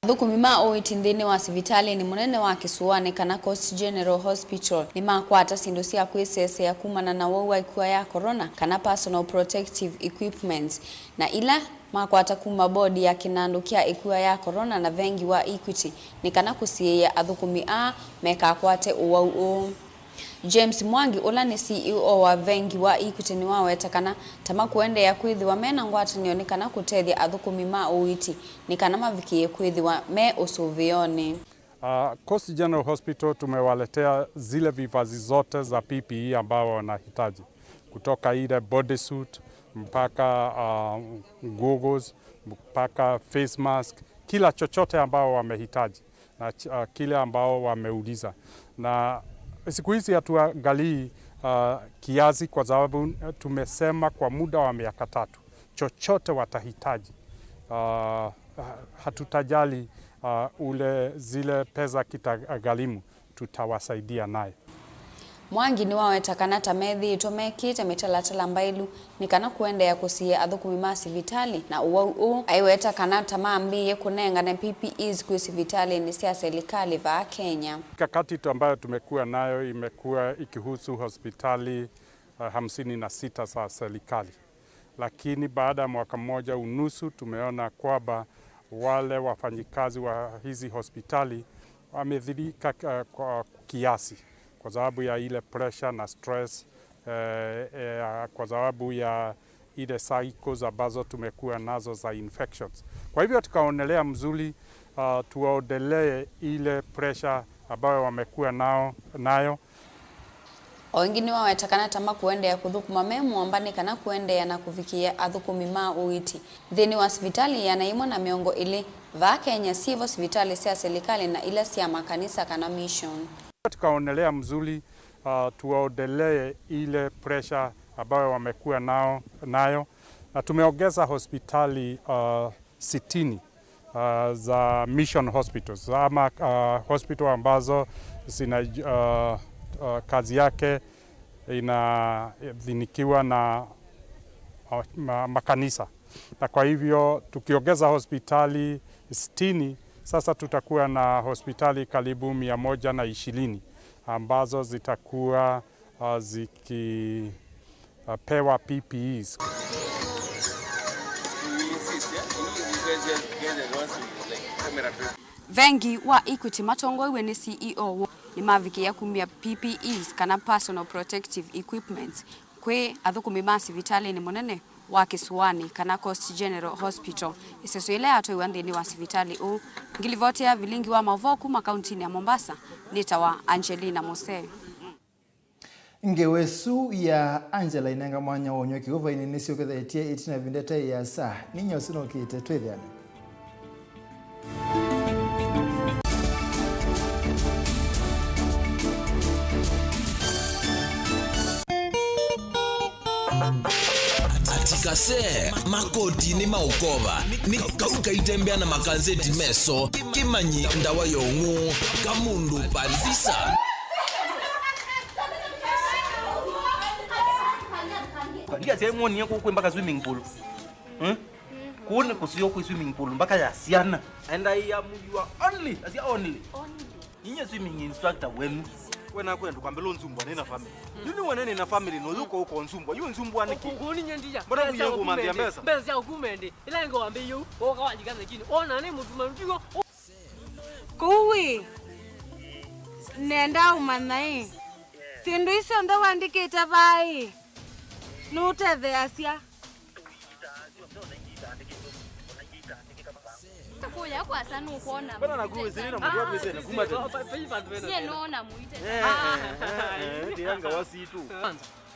Athũkũmi ma ũiiti nthĩnĩ wa sivitalĩnĩ mũnene wa kĩsũanĩ kana Coast General Hospital nĩmakwata syĩndũ sya kwĩseseea kumana na ũwau wa ĩkua ya corona kana personal protective equipments, na ila makwata kuma bodi ya kĩnandũ kya ĩkua ya corona na vengi wa Equity nĩ kana kũsiĩĩa athũkũmi aa mekakwate ũwau ũũ. James Mwangi, ũla nĩ C E O wa vengi wa Equity, nĩwaweta kana ta makũendeea kwĩthĩwa me na ngwatanĩo nĩ kana kũtethya athũkũmi ma ũiiti nĩ kana mavikĩĩe kwĩthĩwa me ũsũvĩonĩ. Uh, Coast General Hospital tumewaletea zile vifaa zote za P P E ambao wanahitaji, kutoka ile bodysuit mpaka, uh, goggles mpaka face mask, kila chochote ambao wamehitaji na ch-, uh, kile ambao wameuliza. Na siku hizi hatuangalii, uh, kiasi, kwa sababu tumesema kwa muda wa miaka tatu, chochote watahitaji, uh, hatutajali, uh, ule, zile pesa kitagharimu, tutawasaidia nayo. Mwangi nĩwaweta kana ta methĩĩtwe mekĩte mĩtalatala mbaĩlu nĩ kana kũendeea kũsiĩĩa athũkũmi ma sivitalĩ na ũwau ũũ, aiweta kana ta mambĩĩe kũnengane P P Es kwĩ sivitalĩnĩ sya selikalĩ vaa Kenya. Mikakati tu ambayo tumekuwa nayo imekuwa ikihusu hospitali, uh, hamsini na sita za serikali. Lakini baada ya mwaka mmoja unusu, tumeona kwamba Wale wafanyikazi wa hizi hospitali wamethirika, eh, kwa kiasi kwa sababu ya ile pressure na stress, eh, eh, kwa sababu ya ile cycles ambazo tumekuwa nazo za infections. Kwa hivyo tukaonelea mzuri, ah, tuwaondolee ile pressure ambayo wamekuwa nao, nayo. O ĩngĩ nĩwaweta kana ta makũendeea kũthũkũma me mũamba nĩ kana kũendeea na kũvikĩĩa athũkũmi ma ũiiti nthĩnĩ wa sivitalĩ ĩana ĩmwe na mĩongo ĩlĩ vaa Kenya, syĩvo sivitalĩ sya silikalĩ na ila sya makanisa kana mission. Tukaonelea mzuri, ah, tuwaondolee ile pressure ambayo wamekuwa nao, nayo, na tumeongeza hospitali, ah, sitini, ah, za mission hospitals ama, ah, hospital ambazo zina, ah, ah, kazi yake inadhinikiwa na, ah, ma-, makanisa. Na kwa hivyo tukiongeza hospitali sitini, sasa tutakuwa na hospitali karibu mia moja na ishirini ambazo zitakuwa, ah, ziki, ah, pewa P P Es. Vengi wa Equity matongoew'e nĩ C E O woo nĩmavikĩĩa kumya P P Es kana personal protective equipments kwĩ athũkũmi ma sivitalĩnĩ mũnene wa Kĩsũanĩ kana Coast General Hospital, ĩseso ĩla yatwaiwa nthĩnĩ wa sivitalĩ ũũ. Ngilivoti ya vilingi wa maũvoo kuma kauntinĩ ya Mombasa nĩtawa Angelina Mose. Ngewa ĩsu ya Angela inenga mwanya wa ũnywa kĩũvainĩ nĩsyũkĩthetye ĩtina ĩvinda ĩtaĩ ĩasa. Ninyie ũsu nũkĩte twĩthĩane. Atikase makoti nĩ maũkova nĩ kau kaitembea na makanzeti meso kĩmanyi ndawa ya ũng'ũ ka mũndũ palvisa. Ndiasya mwonie kũkwĩ mpaka swimming pool. Hmm? Kũu nĩ kũseo kwĩ swimming pool mpaka ya syana. And I am your only, asya only. Only. Ninye swimming instructor wenu. We nakwenda kwambĩla ũnzumbwa nĩ na family. Yu nĩ wene nĩ na family no yuko uko nzumbwa. Yu nzumbwa nĩkĩ? Kũu ninye ndiya. Mbona kuya ngũmanthia mbesa? Mbesa sya kumende. Ila ngo wambe yu, oka walika lakini. Ona nĩ mũtuma ndigo. Kũu ĩ, nenda ũmanya ĩ, syĩndũ isu syonthe wandĩkĩte vaa ĩ, nũũtetheeasya? Kũya kwasa nũkwona. Mbona nakuwa wĩsĩnĩ na mũndũ wĩsĩnĩ kuma tene? Nyie nũona mũite. Eh, eh, eh, eh, ndianga wasitu.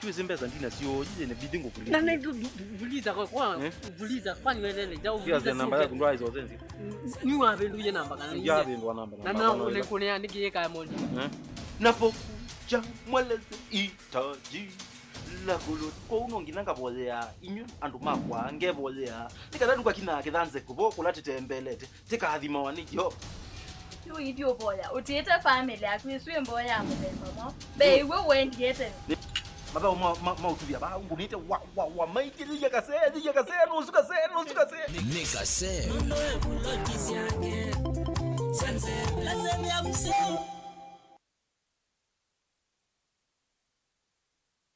Twĩsĩ mbesa ndina syo, yĩyĩ nĩ bithi ngũkulithi. Na nĩ ndu-, ndu-, ndu-, vuliza kwa, kwa, eh? Vuliza, kwani wewe ndio vuliza. Namba yaku ndwa izo zenzi. Ni wa vindu ye namba kana ni. Ya vindu wa namba. Na na kune kune andiki ye kaya mondi. Eh? Napokuja mweleze hitaji la gulu. Kwa uno ngina ngavoyea, inyu andu makwa, ngevoyea. Nika ndu kwa kina kithanze kubo kula titembelete. Tikathimawa nĩ Yeova. Yu ithi ũvoya, ũtiĩte family yaku ĩsu ĩ mboya ya mũthemba mwaũ? Mbee iwe ũendie tene. Mathaũ ma, ma, ma ũtuvya vaa ngũnĩte wa, wa, wa, maingĩlĩlya kasee, thilya kasee, nũsu kasee, nũsu kasee. Nĩ kasee.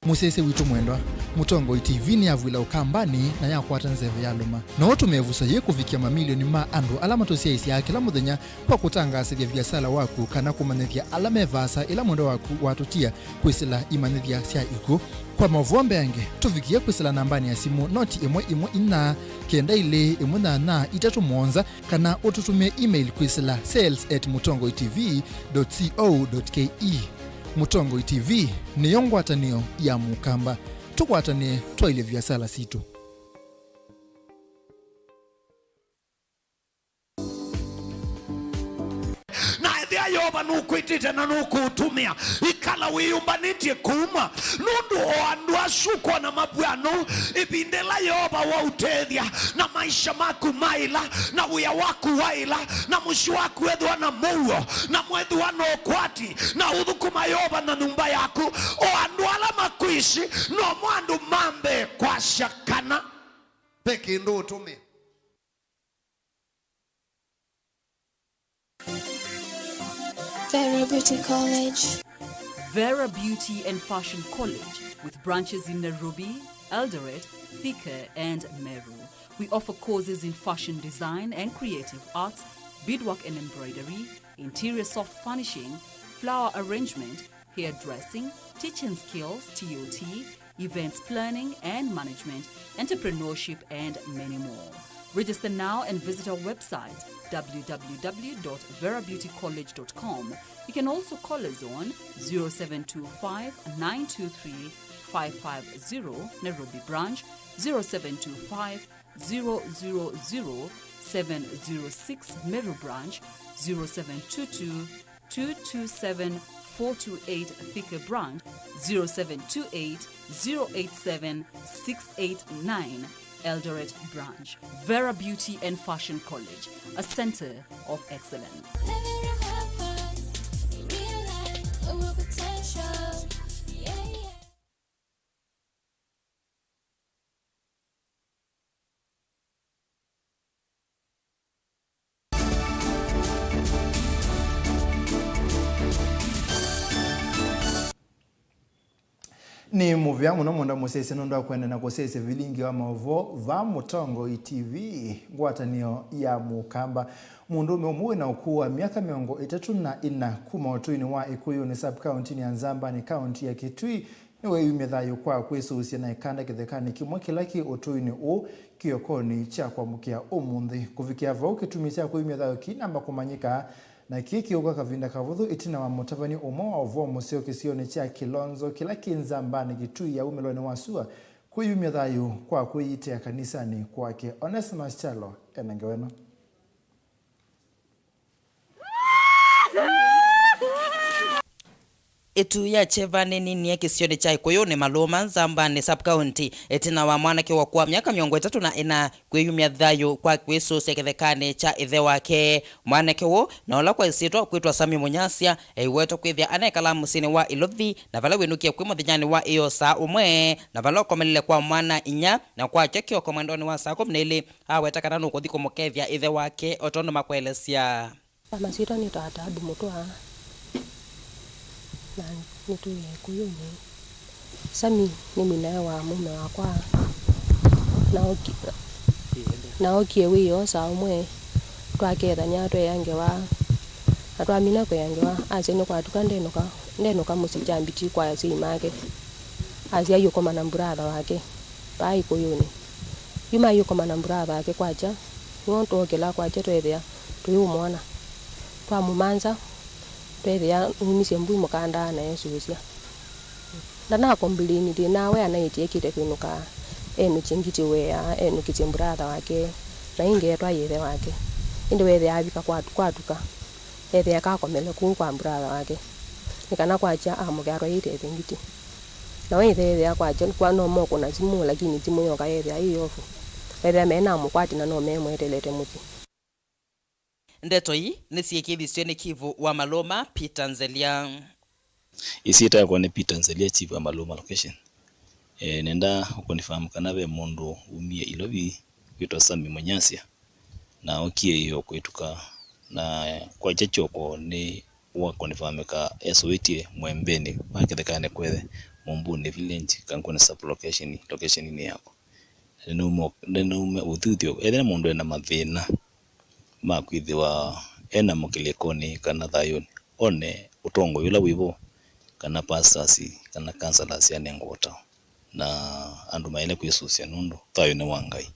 Mũsyaĩĩsya witũ mwendwa, Mũtongoi T V nĩyavw'ĩla Ũkambanĩ na yakwata nzeve ya lũma. No ũtũme ĩvuso yĩĩ kũvikĩa mamilioni ma andũ ala matũsyaĩĩsyaa kĩla mũthenya kwa kũtangaasĩthya viasala waku kana kũmanyĩthya ala me vaasa ĩla mwendwa waku watũtia kwĩsĩla imanyĩthya sya ikw'ũ. Kwa maũvoo mbeange, tũvikĩe kwĩsĩla nambanĩ ya simũ noti ĩmwe ĩmwe inya, kenda ilĩ ĩmwe nyanya itatũ mũonza, kana ũtũtũmĩe email kwĩsĩla sales at mũtongoi T V dot co dot K E. Mũtongoi T V nĩyo ngwatanĩo ya Mũkamba. Tũkwatanĩe twaĩlye viasala sitũ. Na ethĩa Yeova nũkwĩtĩte na nũkũũtũmĩa, ikala wĩyũmbanĩtye kũuma, nũndũ o andũ asu ũkwona mavw'ano ĩvinda ĩla Yeova waũtethya, na maisha maku maĩla, na wĩa waku waĩla, na mũsyĩ waku wethĩwa na mũuo, na mwethĩwa na ũkwati, na ũthũkũma Yeova na nyũmba yaku, o andũ ala makwĩsĩ nomo andũ ma mbee kwasya kana ve kĩndũ ũtũmĩa. Vera Beauty College. Vera Beauty and Fashion College, with branches in Nairobi, Eldoret, Thika, and Meru. We offer courses in fashion design and creative arts, beadwork and embroidery, interior soft furnishing, flower arrangement, hairdressing, teaching skills, T O T, events planning and management, entrepreneurship, and many more. Register now and visit our website, w w w dot vera beauty college dot com. You can also call us on zero seven two five, nine two three, five five zero, Nairobi branch, zero seven two five, zero zero zero, seven zero six, Meru branch, zero seven two two, two two seven, four two eight, Thika branch, zero seven two eight, zero eight seven, six eight nine, Eldoret branch. Vera Beauty and Fashion College, a center of excellence. Nĩ mũvea mũno mũndũ mũsyaĩĩsya nũndũ wa kũendeea na kũsyaĩĩsya vilingi wa maũvoo vaa Mũtongoi T V, ngwatanĩo ya Mũkamba. Mũndũũme ũmwe wĩ na ũkũũ wa myaka mĩongo ĩtatũ na ĩna kuma ũtũinĩ wa Ĩkũyũnĩ sub-kaũntĩnĩ ya Nzambani, kaũntĩ ya Kitui, nĩweeyumya thayũ kwa kwĩsũsya na ĩkanda kĩthekanĩ kĩmwe kĩla kĩ ũtũinĩ ũũ kĩokonĩ kya kwamũkĩa ũmũnthĩ. Kũvikĩa vau, kĩtumi kya kwĩyumya thayũ kĩinamba kũmanyĩka, na kĩĩ kĩũka kavinda kavũthũ ĩtina wa mũtavany'a ũmwe wa ũvoo mũseo kĩsionĩ kya Kilonzo kĩla kĩ Nzambani, Kitui ya wumĩlonĩ wa sua, kwĩyumya thayũ kwa kwĩyĩtĩa kanisanĩ kwake. Onesimus Kyalo ena ngewa ĩno. Ĩtu ya kyeva nĩninie kĩsionĩ kya Ĩkũyũnĩ Malũma, Nzambanĩ sub-county, ĩtina wa mwanake wa ũkũũ wa myaka mĩongo ĩtatũ na ĩna kwĩyumya thayũ kwa kwĩsũsya kĩthekanĩ kya ĩthe wake. Mwanake ũũ, na ũla kwa ĩsyĩtwa kwĩtwa Sami Mũnyasya, eiwetwa kwĩthĩa anekalaa mũsyĩnĩ wa Ĩlovi, na vala wĩnũkie kwĩ mũthenyanĩ wa ĩyoo saa ũmwe, na vala ũkomelile kwa mwana inya, na kwakya kĩoko mwendonĩ wa saa kũmi na ilĩ, aweta kana nũkũthi kũmũkethya ĩthe wake o tondũ makũelesya. Kwa masyĩtwa nĩtawa Taabu Mũtũa, na nĩtwĩe Ĩkũyũnĩ. Sami nĩ mwĩnae wa mũũme wakwa, na oki-, na okie wĩoo saa ũmwe, twakethany'a tweea ngewa, na twamina kũea ngewa, asya nĩkwatuka ndenũka, ndenũka mũsyĩ kya mbiti kwa asyai make. Asya ayũkoma na mburatha wake vaa Ĩkũyũnĩ. Yu mayũkoma na mburatha wake kwakya, nĩw'o twookĩla kwakya tweethĩa tũyũmwona. Twamũmanza, tweethĩa numisye mbui mũkandaa na esũsya. Ndanakomplaini thĩna we anaĩtye ekĩte kwĩnũka, enũkye ngitĩ wea, enũkĩsye mburatha wake, na ĩngĩ etwa yĩthe wake. Ĩndĩ weethĩa avika kwatu-, kwatuka, ethĩa kakomele kũu kwa mburatha wake, nĩ kana kwakya amũke atwaĩĩte ĩthe ngitĩ. Na we ĩthe ethĩa kwakya kwa no mokũna simũ, lakini simũ yoka yethĩa ĩ ofu. Wethĩa menamũkwati na no memwetelete mũsyĩ. Ndeto ii nĩsyĩkĩĩthisye nĩ Kivu wa Malũma, Peter Nzelia. Ĩsyĩtwa yakwa nĩ Peter Nzelia, Chief wa Malũma location. E, nenda ũkonifirm kana ve mũndũ umie Ilovi wĩtwa Sami Mũnyasya, na okie ĩyoo kwĩtuka, na kwakya kyoko nĩ wakonifamĩka esũĩtye Mwembenĩ wa kĩthekanĩ kwethe Mũmbunĩ village, Kanguni sub location, location-inĩ yakwa. Nĩnaume, nĩnaume ũthuthyo, ethĩwa mũndũ ena mathĩna ma kwĩthĩwa ena mũkĩlĩkonĩ kana thayũnĩ, one ũtongoi ũla wĩvo, kana pastors, kana counselors anengwe ũtao, na andũ maĩle kwĩsũsya nũndũ thayũ nĩ wa Ngai.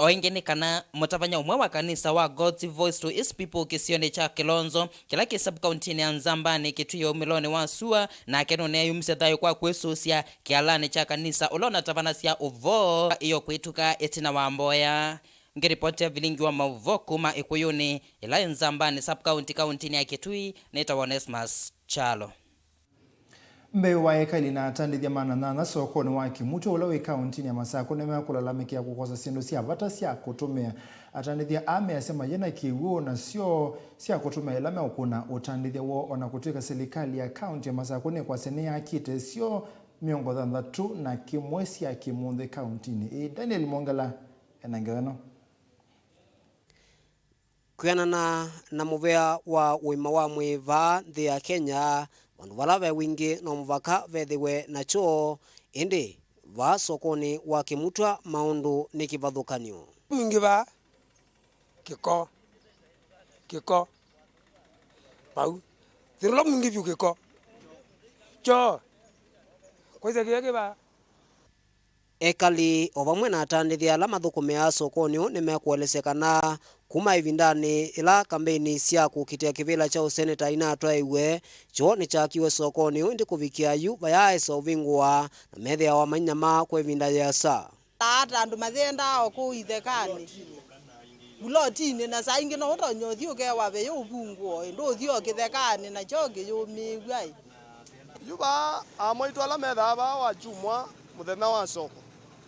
O ĩngĩ nĩ kana mũtavany'a ũmwe wa kanisa wa God's Voice to His People kĩsionĩ kya Kilonzo, kĩla kĩ sub-kaũntĩnĩ ya Nzambani, Kitui ya umĩlonĩ wa sua, nake nũneeyumisye thayũ kwa kwĩsũsya kĩalanĩ kya kanisa ũla ũnatavanasya ũvoo ĩyo kwĩtuka ĩtina wa mboya. Ngĩripotĩa vilingi wa maũvoo kuma Ĩkũyũnĩ, ĩla ĩ Nzambani sub-county, kaũntĩnĩ ya Kitui, nĩtawa Onesmus Kyalo. Mbee wa ekali na atandĩthya maana nyanya sokonĩ wa Kimutwe ũla wĩ kaũntĩnĩ ya Masakũ nĩmekũlalamĩkĩa kũkosa syĩndũ sya vata sya kũtũmĩa. Atandĩthya aa measya mayĩ na kĩw'ũ na syoo sya kũtũmĩa ĩla meũkũna ũtandĩthya woo, o na kũtw'ĩka silikalĩ ya kaũntĩ ya Masakũ nĩkwasya nĩyakĩte syoo mĩongo thanthatũ na kĩmwe sya kĩmũnthĩ kaũntĩnĩ ĩĩ. Daniel Mwongela ena ngewa ĩno. Kwĩanana na mũvea wa ũima wa mwĩĩ vaa nthĩ ya Kenya, vandũ vala ve wingĩ no mũvaka vethĩwe na kyoo, ĩndĩ vaa sokonĩ wa Kĩmutwa maũndũ nĩ kĩvathũkany'o. Mwingĩ vaa kĩko, kĩko, vau. Thĩna ũla mwingĩ vyũ kĩko. Kyoo, kwaisya kĩya kĩ vaa. Ekali o vamwe na atandĩthya ala mathũkũmĩaa sokonĩ ũũ nĩmekũelesya kana kuma ĩvindanĩ yĩla kambeini sya kũkitĩa kĩvĩla kya ũseneta inatwaĩiwe, kyoo nĩkyakiwe sokonĩ ũũ, ĩndĩ kũvikĩa yu vayaaĩsa ũvingũa na methĩawa mainyamaa kwa ĩvinda yĩasa. Na ata andũ mayĩendaa o kũu ithekanĩ, vulotinĩ, na saa ingĩ no ũtonye ũthi ũkewa veyũ ũvungũo, ĩndĩ ũthi o kĩthekanĩ na kyoo kĩyũmĩĩw'a ĩ. Yu vaa, amwaitũ ala methaa vaa wakyumwa mũthenya wa soko,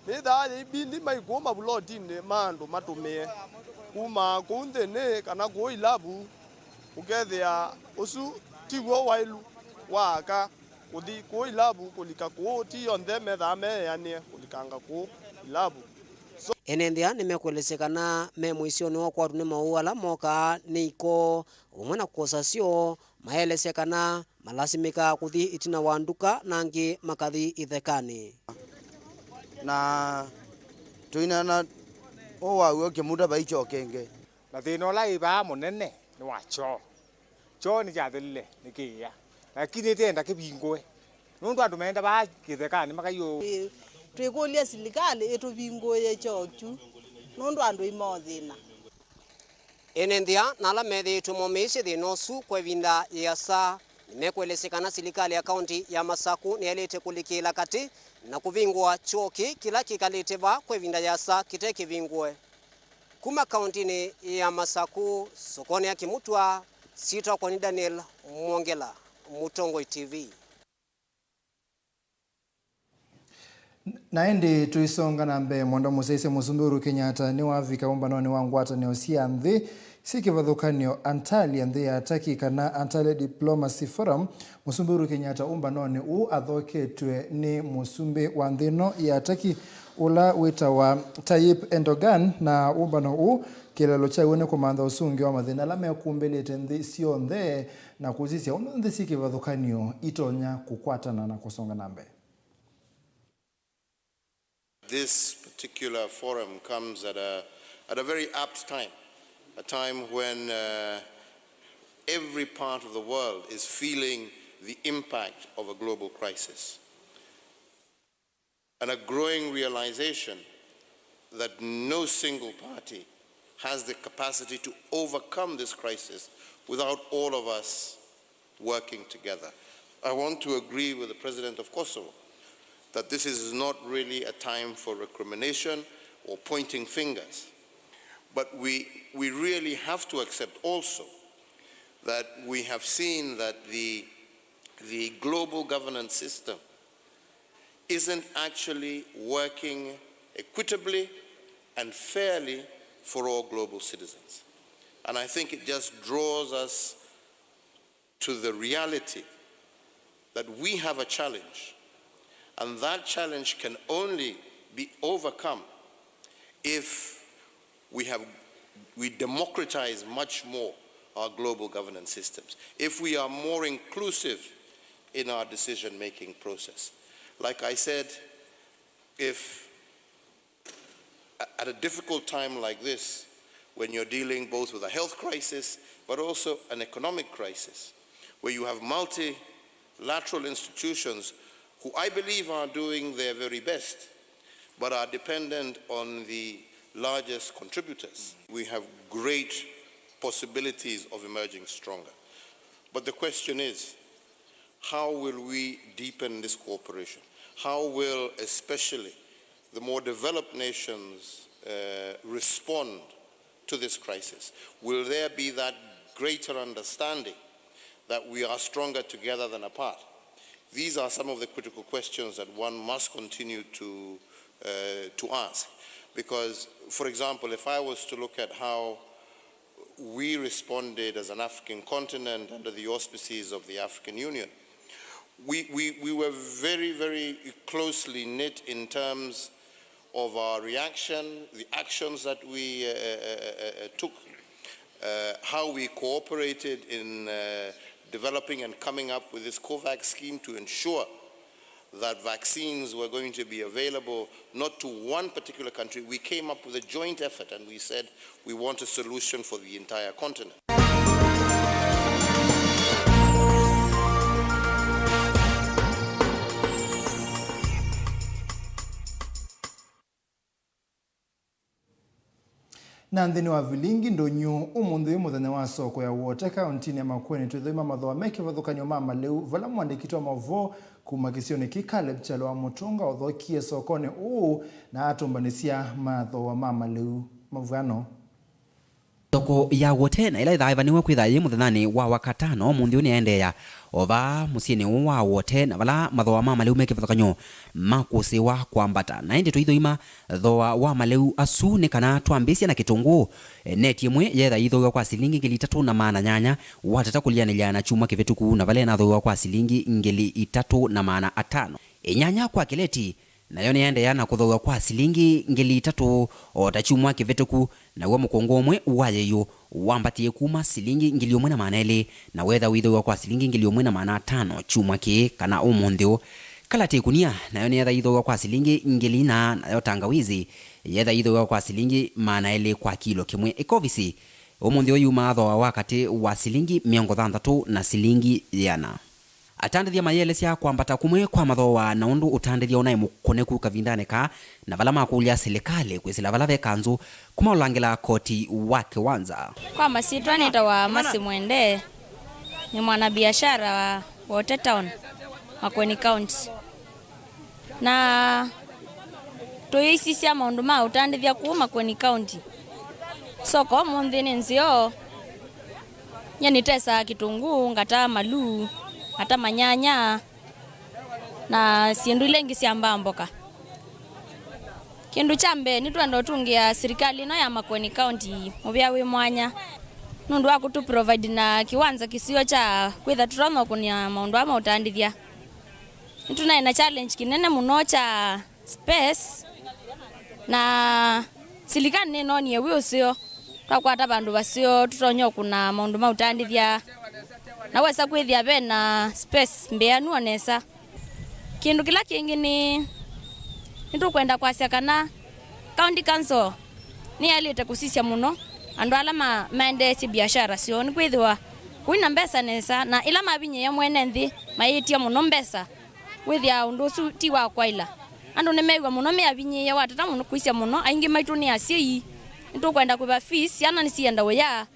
nĩthaa yĩibindi mai kũũ mavulotinĩ ma andũ matũmĩe kuma kũu nthĩnĩ kana kũũ ilavu, ũkethĩa ũsu tiw'o waĩlu wa aka kũthi kũũ ilavu kũlika kũũ, ti onthe methaa meeanĩe kũlikanga kũũ ilavu. So, ene nthĩa nĩmekũelesya kana me mũisyonĩ wa ũkwatwa nĩ maũũ ala mokaa nĩ iko, o vamwe na kũkosa syoo, maelesya kana malasimĩkaa kũthi ĩtina wa nduka na angĩ makathi ithekanĩ. Na tũinana ũũ wa w'o Kĩmuta vai kyoo kĩngĩ. Na thĩna ũla wĩ vaa mũnene nĩ wa kyoo. Kyoo nĩkyathelile nĩ kĩĩa, lakini nĩtenda kĩvingũe, nũndũ andũ meenda vaa kĩthekanĩ makaiũ. Twĩ-, twĩkũlya silikalĩ ĩtũvingũĩe kyoo kyu, nũndũ andũ ĩmaũthĩna. Ene nthĩa na ala methĩĩtwe momĩĩsye thĩna ũsu kwa ĩvinda yĩasa nĩmekũelesya kana silikalĩ ya kaũnti ya Masaku nĩyaĩlĩte kũlikĩĩla katĩ na kũvingũa kyoo kĩĩ kĩla kĩkalĩte vaa kwa ĩvinda yĩasa kĩte kĩvingũe. Kuma kaũntinĩ ya Masaku, sokonĩ ya Kĩmutwa, syĩtwa wakwa nĩ Daniel Mwongela, Mũtongoi T V. Na ĩndĩ tũisonga na mbee, Mwenda Mũsyaĩĩsya Mũsumbĩ Uhuru Kenyatta nĩwavika ũmbanonĩ wa ngwatanĩo sya nthĩ syĩ kĩvathũkany'o Antalya, nthĩ ya Turkey, kana Antalya Diplomacy Forum. Mũsumbĩ Uhuru Kenyatta ũmbanonĩ ũũ athoketw'e nĩ mũsumbĩ wa nthĩ ĩno ya Turkey, ũla wĩtawa Tayyip Erdogan, na ũmbano ũũ kĩeleelo kyaw'o nĩ kũmantha ũsũngĩo wa mathĩna ala mekũmbĩlĩte nthĩ syonthe na kũsisya ũndũ nthĩ syĩ kĩvathũkany'o itonya kũkwatana na kũsonga na mbee. This particular forum comes at a, at a very apt time, a time when, uh, every part of the world is feeling the impact of a global crisis and a growing realization that no single party has the capacity to overcome this crisis without all of us working together. I want to agree with the President of Kosovo that this is not really a time for recrimination or pointing fingers, but we, we really have to accept also that we have seen that the, the global governance system isn't actually working equitably and fairly for all global citizens. And I think it just draws us to the reality that we have a challenge, and that challenge can only be overcome if we have, we democratize much more our global governance systems, if we are more inclusive in our decision-making process. Like I said, if a-, at a difficult time like this, when you're dealing both with a health crisis but also an economic crisis, where you have multilateral institutions who I believe are doing their very best but are dependent on the largest contributors, we have great possibilities of emerging stronger. But the question is, how will we deepen this cooperation? How will especially the more developed nations, uh, respond to this crisis? Will there be that greater understanding that we are stronger together than apart? These are some of the critical questions that one must continue to, uh, to ask. Because, for example, if I was to look at how we responded as an African continent under the auspices of the African Union, we, we, we were very, very closely knit in terms of our reaction, the actions that we, uh, uh, uh, uh, took. Uh, how we cooperated in, uh, developing and coming up with this COVAX scheme to ensure that vaccines were going to be available not to one particular country. We came up with a joint effort and we said we want a solution for the entire continent. Na nthĩnĩ wa vilingi ndũnyũ, ũmũnthĩ ũyũ mũthenya wa soko ya Wote kaũntinĩ ya Makueni, twĩthũima mathooa me kĩvathũkany'o ma malĩu, vala mũandĩki wa maũvoo kuma kĩsionĩ kĩ Caleb Kyalo wa Mũtũnga ũthokie sokonĩ ũũ na atũmbanĩsya mathooa ma malĩu. Mũvw'ano. Thoko ya Wote na ĩla ĩthaaĩvanĩw'e kwĩtha yĩ mũthenyanĩ wa Wakatano, ũmũnthĩ ũyũ nĩyaendeea o vaa mũsyĩnĩ ũũ wa Wote, na vala mathooa ma malĩu me kĩvathũkany'o makũsĩĩwa kwambata. Na ĩndĩ tũithũima thooa wa malĩu asu nĩ kana twambĩĩsya na kĩtũngũũ. E, neti ĩmwe yeetha ithooiwa kwa silingi ngili itatũ na maana nyanya, watata kũlianĩlya na kyumwa kĩvĩtũku, na vala ĩnathooiwa kwa silingi ngili itatũ na maana atano. Ĩnyanya kwa kĩleti, nayo nĩyaendeea na kũthooiwa kwa silingi ngili itatũ o ta kyumwa kĩvĩtũku, naw'o mũkũngũ ũmwe wa yĩyũ wambatie kuma silingi ngili ũmwe na maana elĩ, na weetha ũithooiwa kwa silingi ngili ũmwe na maana atano kyumwa kĩĩ kana ũmũnthĩ ũũ. Kalati ĩkunia, nayo nĩyeetha ithooiwa kwa silingi ngili ina, nayo tangawizi yeetha ithooiwa kwa silingi maana elĩ kwa kilo kĩmwe. Ĩkovisi ũmũnthĩ ũyũ yumaa thooa wa katĩ wa silingi mĩongo thanthatũ na silingi yĩana. Atandĩthya mayĩelesya kwambata kũmwe kwa mathooa na ũndũ ũtandĩthya ũnaĩ mũkũnĩku kavindanĩ kaa, na vala makũlya silikalĩ kwĩsĩla vala ve kanzũ kũmaũlangĩla koti wa kĩwanza. Kwa masyĩtwa nĩtawa Mercy Mwende, nĩ mwanabiashara wa Wote Town, Makueni County. Na tũyĩsisya maũndũ ma ũtandĩthya kũu Makueni County. Soko ũmũnthĩ nĩ nzeo. Nyie nĩtesaa kĩtũngũũ, ngataa maluu, ngataa manyanya, na syĩndũ ila ingĩ sya mbaa mboka. Kĩndũ kya mbee, nĩtwenda ũtungĩa silikalĩ ĩno ya Makueni County mũvea wĩ mwanya nũndũ wa kũtũ provide na kĩwanza kĩseo kya kwĩtha tũtonya ũkũnĩa maũndũ aa ma ũtandĩthya. Nĩtũnaĩ na challenge kĩnene mũno kya space, na silikalĩ nĩnonie wĩ ũseo, twakwata vandũ vaseo tũtonya ũkũna maũndũ ma ũtandĩthya, na wesa kwĩthĩa ve na space mbĩanu o nesa. Kĩndũ kĩla kĩngĩ nĩ, nĩtũkwenda kwasya kana County Council nĩyaĩlĩte kũsisya mũno andũ ala ma-, maendeesye biashara syoo, nĩkwĩthĩwa kũina mbesa nesa, na ĩla mavinyĩĩa mwene nthĩ mayĩtya mũno mbesa, wĩthĩaa ũndũ ũsu ti wa kwaĩla. Andũ nĩmew'a mũno me avinyĩĩe, watata mũno kwĩsya mũno, aingĩ maitũ nĩ asyai, nĩtũkwenda kũĩva fees, syana nĩsienda ũya.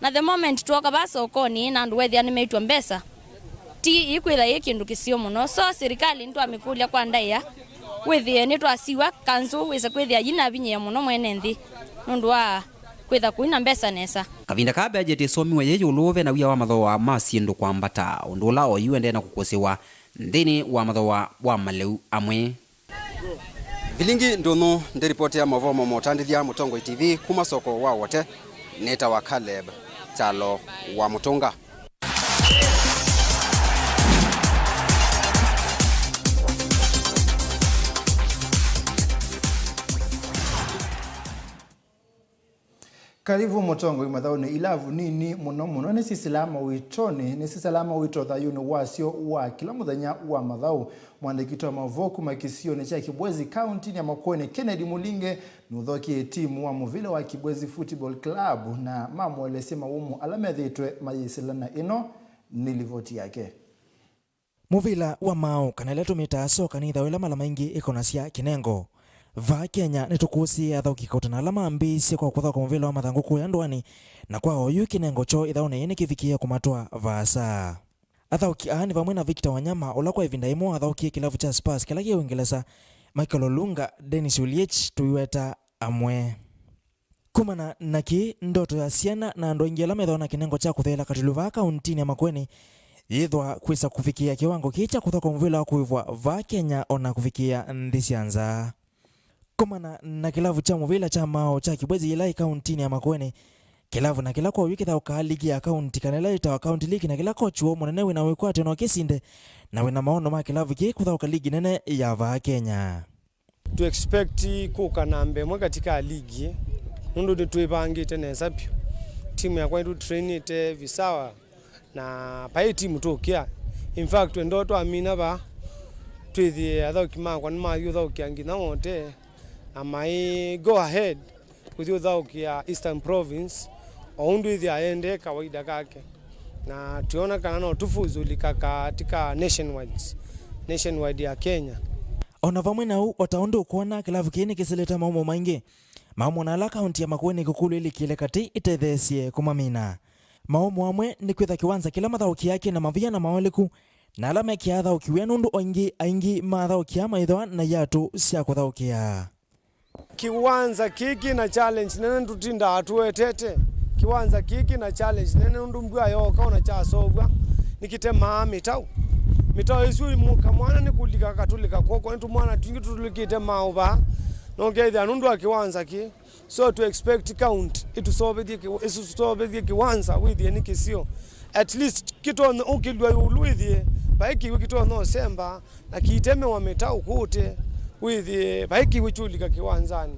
Na the moment twooka vaa sokonĩ na andũ wethĩa nĩmeĩtw'a mbesa, ti ĩkwĩtha yĩ kĩndũ kĩseo mũno. So silikalĩ nĩtwamĩkũlya kwa ndaĩa, wĩthĩe nĩtwasiw'a kanzũ wĩse kwĩthĩa yĩnavinyĩĩa mũno mwene nthĩ nũndũ wa kwĩtha kũina mbesa nesa. Kavinda kaa budget ĩsomiwe yĩ ĩũlũ, ve na wia wa mathooa ma syĩndũ kwambata, ũndũ ũla oyu ũendee na kũkũsĩwa nthĩnĩ wa mathooa wa malĩu amwe. Vilingi ndũnyũ, ndĩ ripoti ya maũvoo ma ũtandĩthya Mũtongoi T V kuma soko wa Wote, nĩtawa Caleb Kyalo wa Mũtũnga. Karibu Mũtongoi. Mathaũnĩ, ilavu nini mũno mũno nĩsisĩlaa mawĩtonĩ, nĩsisĩlaa mawĩto thayũnĩ wasyo wa kĩla mũthenya wa mathaũ. Mwandĩki wa maũvoo kuma kĩsionĩ kya Kibwezi, kaũntinĩ ya Makueni, Kennedy Mũlinge, nũthokie timu wa mũvila wa Kibwezi Football Club na mamũelesya mawũmũ ala methĩĩtwe mayĩsĩla, na ĩno nĩ livoti yake. Mũvila wa maaũ, kana ĩla tũmĩtaa soka, nĩ ĩthaũ ĩla mala maingĩ ĩkonasya kĩnengo. Vaa Kenya, nĩtũkũsĩĩe athaũki kauta na ala mambĩĩisye kwa kũthaũka mũvila wa mathangũ kũya ndũanĩ, na kwa oyu kĩnengo kyoo ĩthaũnĩ yĩĩ nĩkĩvikĩĩe kũmatwaa vaasa. Athaũki aa nĩ vamwe na Victor Wanyama, ũla kwa ĩvinda yĩmwe wathaũkie kĩlavu kya Spurs kĩla kĩ Ũingelesa, Michael Olunga, Dennis Oliech, tũiweta amwe. Kumana na kĩĩ, ndoto ya syana na andũ aingĩ ala methĩawa na kĩnengo kya kũtheela katulũ vaa kauntinĩ ya Makueni yĩthwa kwĩsa kũvikĩĩa kĩwango kĩĩ kya kũthoka mũvĩla wa kũĩvwa vaa Kenya, o na kũvikĩĩa nthĩ sya nza. Kumana na kĩlavu kya mũvĩla kya maaũ kya Kibwezi yĩla yĩ kauntinĩ ya Makueni, kĩlavu na kĩla kwa oyu kĩthaũkaa ligi ya kaunti, kana ĩla yĩtawa County League, na kĩla kochi woo mũnene wĩ na wĩkwatyo no kĩsinde, na wĩ na maono ma kĩlavu kĩĩ kũthaũka ligi nene ya vaa Kenya. Tũ expect kũka namba ĩmwe katika ligi ĩ, nũndũ nĩtwĩvangĩte nesa vyũ. Timu yakwa nĩtũtrainĩte visawa, na vai timu tũkĩa. In fact, twendoo twamina vaa, twĩthĩe athaũki makwa nĩmathiĩ ũthaũkĩa nginya Wote, na mai go ahead kũthi ũthaũkĩa Eastern Province, o ũndũ ĩthĩa aendee kawaida kake. Na twĩona kana no tũfuzu lika katika nationwide, nationwide ya Kenya. O na vamwe na ũu, o ta ũndũ ũkwona, kĩlavu kĩĩ nĩkĩsĩlĩte maũmũ maingĩ. Maũmũ na ala kaunti ya Makueni kũkũlw'a ĩlikĩle katĩ ĩtetheesye kũmamina. Maũmũ amwe nĩ kwĩtha kĩwanza kĩla mathaũkĩaa kĩ na mavia na maolĩku, na ala mekĩaa athaũki wĩa nũndũ o ĩngĩ aingĩ mathaũkĩaa maĩthwa na iatũ sya kũthaũkĩa. Kĩwanza kĩĩ kĩ na challenge nene tũtindaa tũetete. Kĩwanza kĩĩ kĩ na challenge nene nũndũ mbua yooka ona kyaseũvw'a nĩkĩtemaa mĩtaũ. Mĩtaũ ĩsu ĩmũka mwana nĩkũlika katũlĩka kw'oko, nĩ tũmwana twingĩ tũtũlĩkĩte maũ vaa, na ũkethĩa nũndũ wa kĩwanza kĩĩ. So to expect county ĩtũseũvĩthye kĩ-, ĩtũseũvĩthye kĩwanza wĩthĩe nĩ kĩseo. At least kĩtonya ũkĩlw'a ĩũlũ wĩthĩe vai kĩw'ũ kĩtonya ũsemba na kĩitemewa mĩtaũ kũte wĩthĩe vai kĩw'ũ kyũlika kĩwanzanĩ.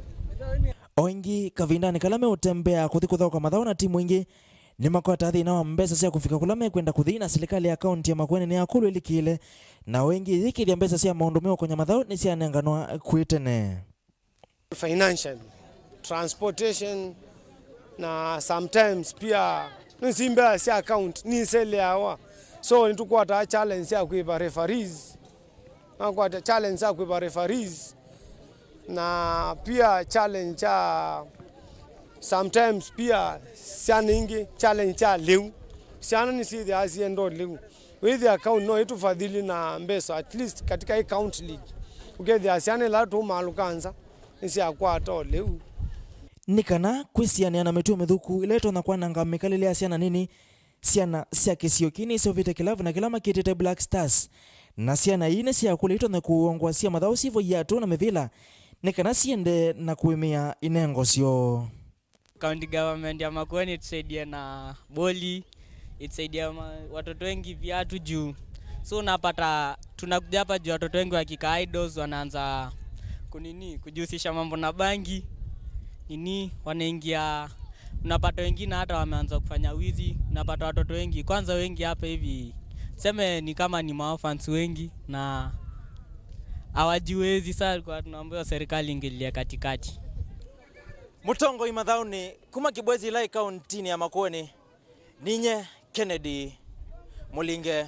O ĩngĩ, kavindanĩ kala meũtembea kũthi kũthaũka mathaũ na timu ingĩ, nĩmakwataa thĩna wa mbesa sya kũvika kũla mekwenda kũthi, na silikalĩ ya kaunti ya Makueni nĩyakũlw'a ĩlikĩle, na o ĩngĩ yĩkĩthya mbesa sya maũndũ meũkonya mathaũ nĩsyanenganwa kwĩ tene. Financial, transportation, na sometimes pia nĩsi mbesa sya account niseleawa, so nĩtũkwataa challenge sya kwĩva referees, nakwata challenge sya kwĩva referees, na pia challenge sya sometimes pia syana ingĩ challenge sya lĩu, syana nĩsyĩthĩawa syenda lĩu. Wĩthĩa kaunti no ĩtũfadhili na mbesa, at least katika hii county league. Ũkethĩa syana ila tũmalũka nza nĩsyakwata o lĩu. Nĩ kana kwĩsianĩa na mĩtuo mĩthũku ĩla ĩtonya kwananga mĩkalĩle ya syana nini, syana sya kĩsio kĩĩ nĩseũvĩte kĩlavu na kĩla makĩtĩte Black Stars, na syana ii nĩsyakũlya itonye kũongoasya mathaũ syĩvo iatũ na mĩvĩla nĩ kana siendee na kũĩmĩa inengo syoo. County government ya Makueni itusaidie na boli, itusaidie ma-, watoto wengi viatu juu. So unapata tunakuja hapa juu watoto wengi wakikaa idols wanaanza kunini, kujihusisha mambo na bangi, nini, wanaingia, unapata wengine hata wameanza kufanya wizi, unapata watoto wengi, kwanza wengi hapa hivi, tuseme ni kama ni maorphans wengi na hawajiwezi, saa kwa tunaomba serikali ingilie katikati. Mũtongoi mathaũnĩ kuma Kibwezi Ilai kauntinĩ ya Makueni, ninye Kennedy Mũlinge.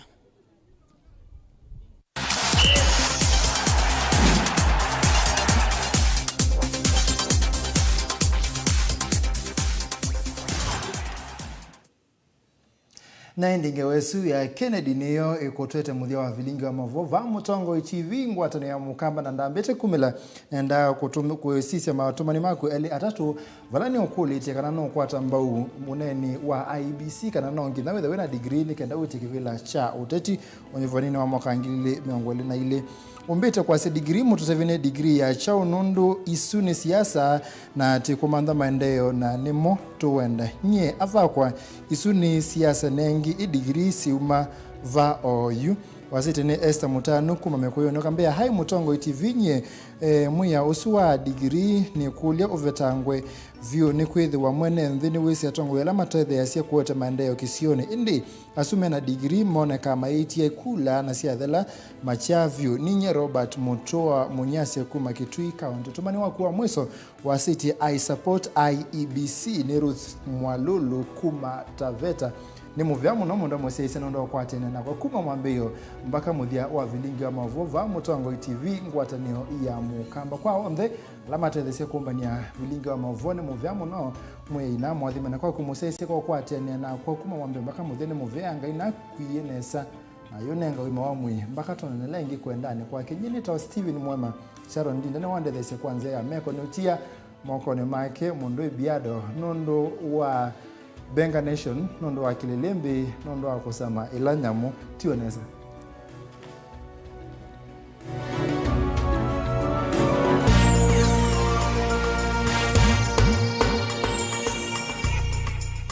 Na ĩndĩ ngewa ĩsu ya Kennedy nĩyo ĩkũtwete mũthya wa vilingi wa maũvoo vaa Mũtongoi T V ngwatanĩo ya Mũkamba, na ndambĩte kumĩla, nendaa kũtũm-, kũsisya matũmani maku elĩ atatũ, vala nĩũkũlĩtye kana nũkwata mbau mũneeni wa I E B C kana no nginya wĩthwe wĩna degree nĩ kenda wĩtye kĩvĩla kya ũteti ũnyuvani-inĩ wa mwaka wa ngili ilĩ mĩongo ĩlĩ na ilĩ. Ũmbĩte kwasya degree mũtũtavye nĩ degree ya kyaũ, nũndũ isu nĩ siasa na ti kũmantha maendeeo, na nĩmo tũwenda. Nyie avakwa, isu nĩ siasa nengi, i degree siuma va oyu. Wasĩtye nĩ Esther Mũtanu kuma Mĩkũyũnĩ, ũkambĩa, "Hai Mũtongoi T V, nyie, eh, mwĩa ũsu wa degree nĩkũlya ũvetangwe vyũ, nĩkwĩthĩwa mwene nthĩ nĩwĩsĩ atongoi ala matetheeasya kũete maendeeo kĩsionĩ, ĩndĩ asu mena degree monekaa mayĩtie kula na syathela makyaa vyũ." Ninye Robert Mũtũa Mũnyasya kuma Kitui County. Ũtũmani waku wa mwĩso wasĩtye, "I support I E B C," nĩ Ruth Mwalulu kuma Taveta. Nĩ mũvea mũno mũndũ mũsyaĩĩsya nũndũ wa kũkwatĩanĩa nakwa kuma mwambĩĩo mbaka mũthya wa vilingi wa maũvoo vaa Mũtongoi T V ngwatanĩo ya Mũkamba. Kwa onthe ala matetheesya kũmbany'a vilingi wa maũvoo, nĩ mũvea mũno. Mwĩai na mwathime na kwaku mũsyaĩĩsya kwa kũkwatĩanĩa nakwa kuma mwambĩĩo mbaka mũthya. Nĩ mũvea Ngai naku kwĩe nesa, na ayũnenga ũima wa mwĩĩ mbaka twonane ĩngĩ kwendanĩ kwake. Nyie nĩtawa Steven Mwema. Sharon Ndinda nĩwandetheesye kwa nzĩa ya meko nĩ ũtia mokonĩ make mũndũ ĩ biado nũndũ wa Benga Nation, nũndũ wa kĩlĩlĩmbĩ, nũndũ wa kũsama ĩla nyamũ. Tiwe nesa.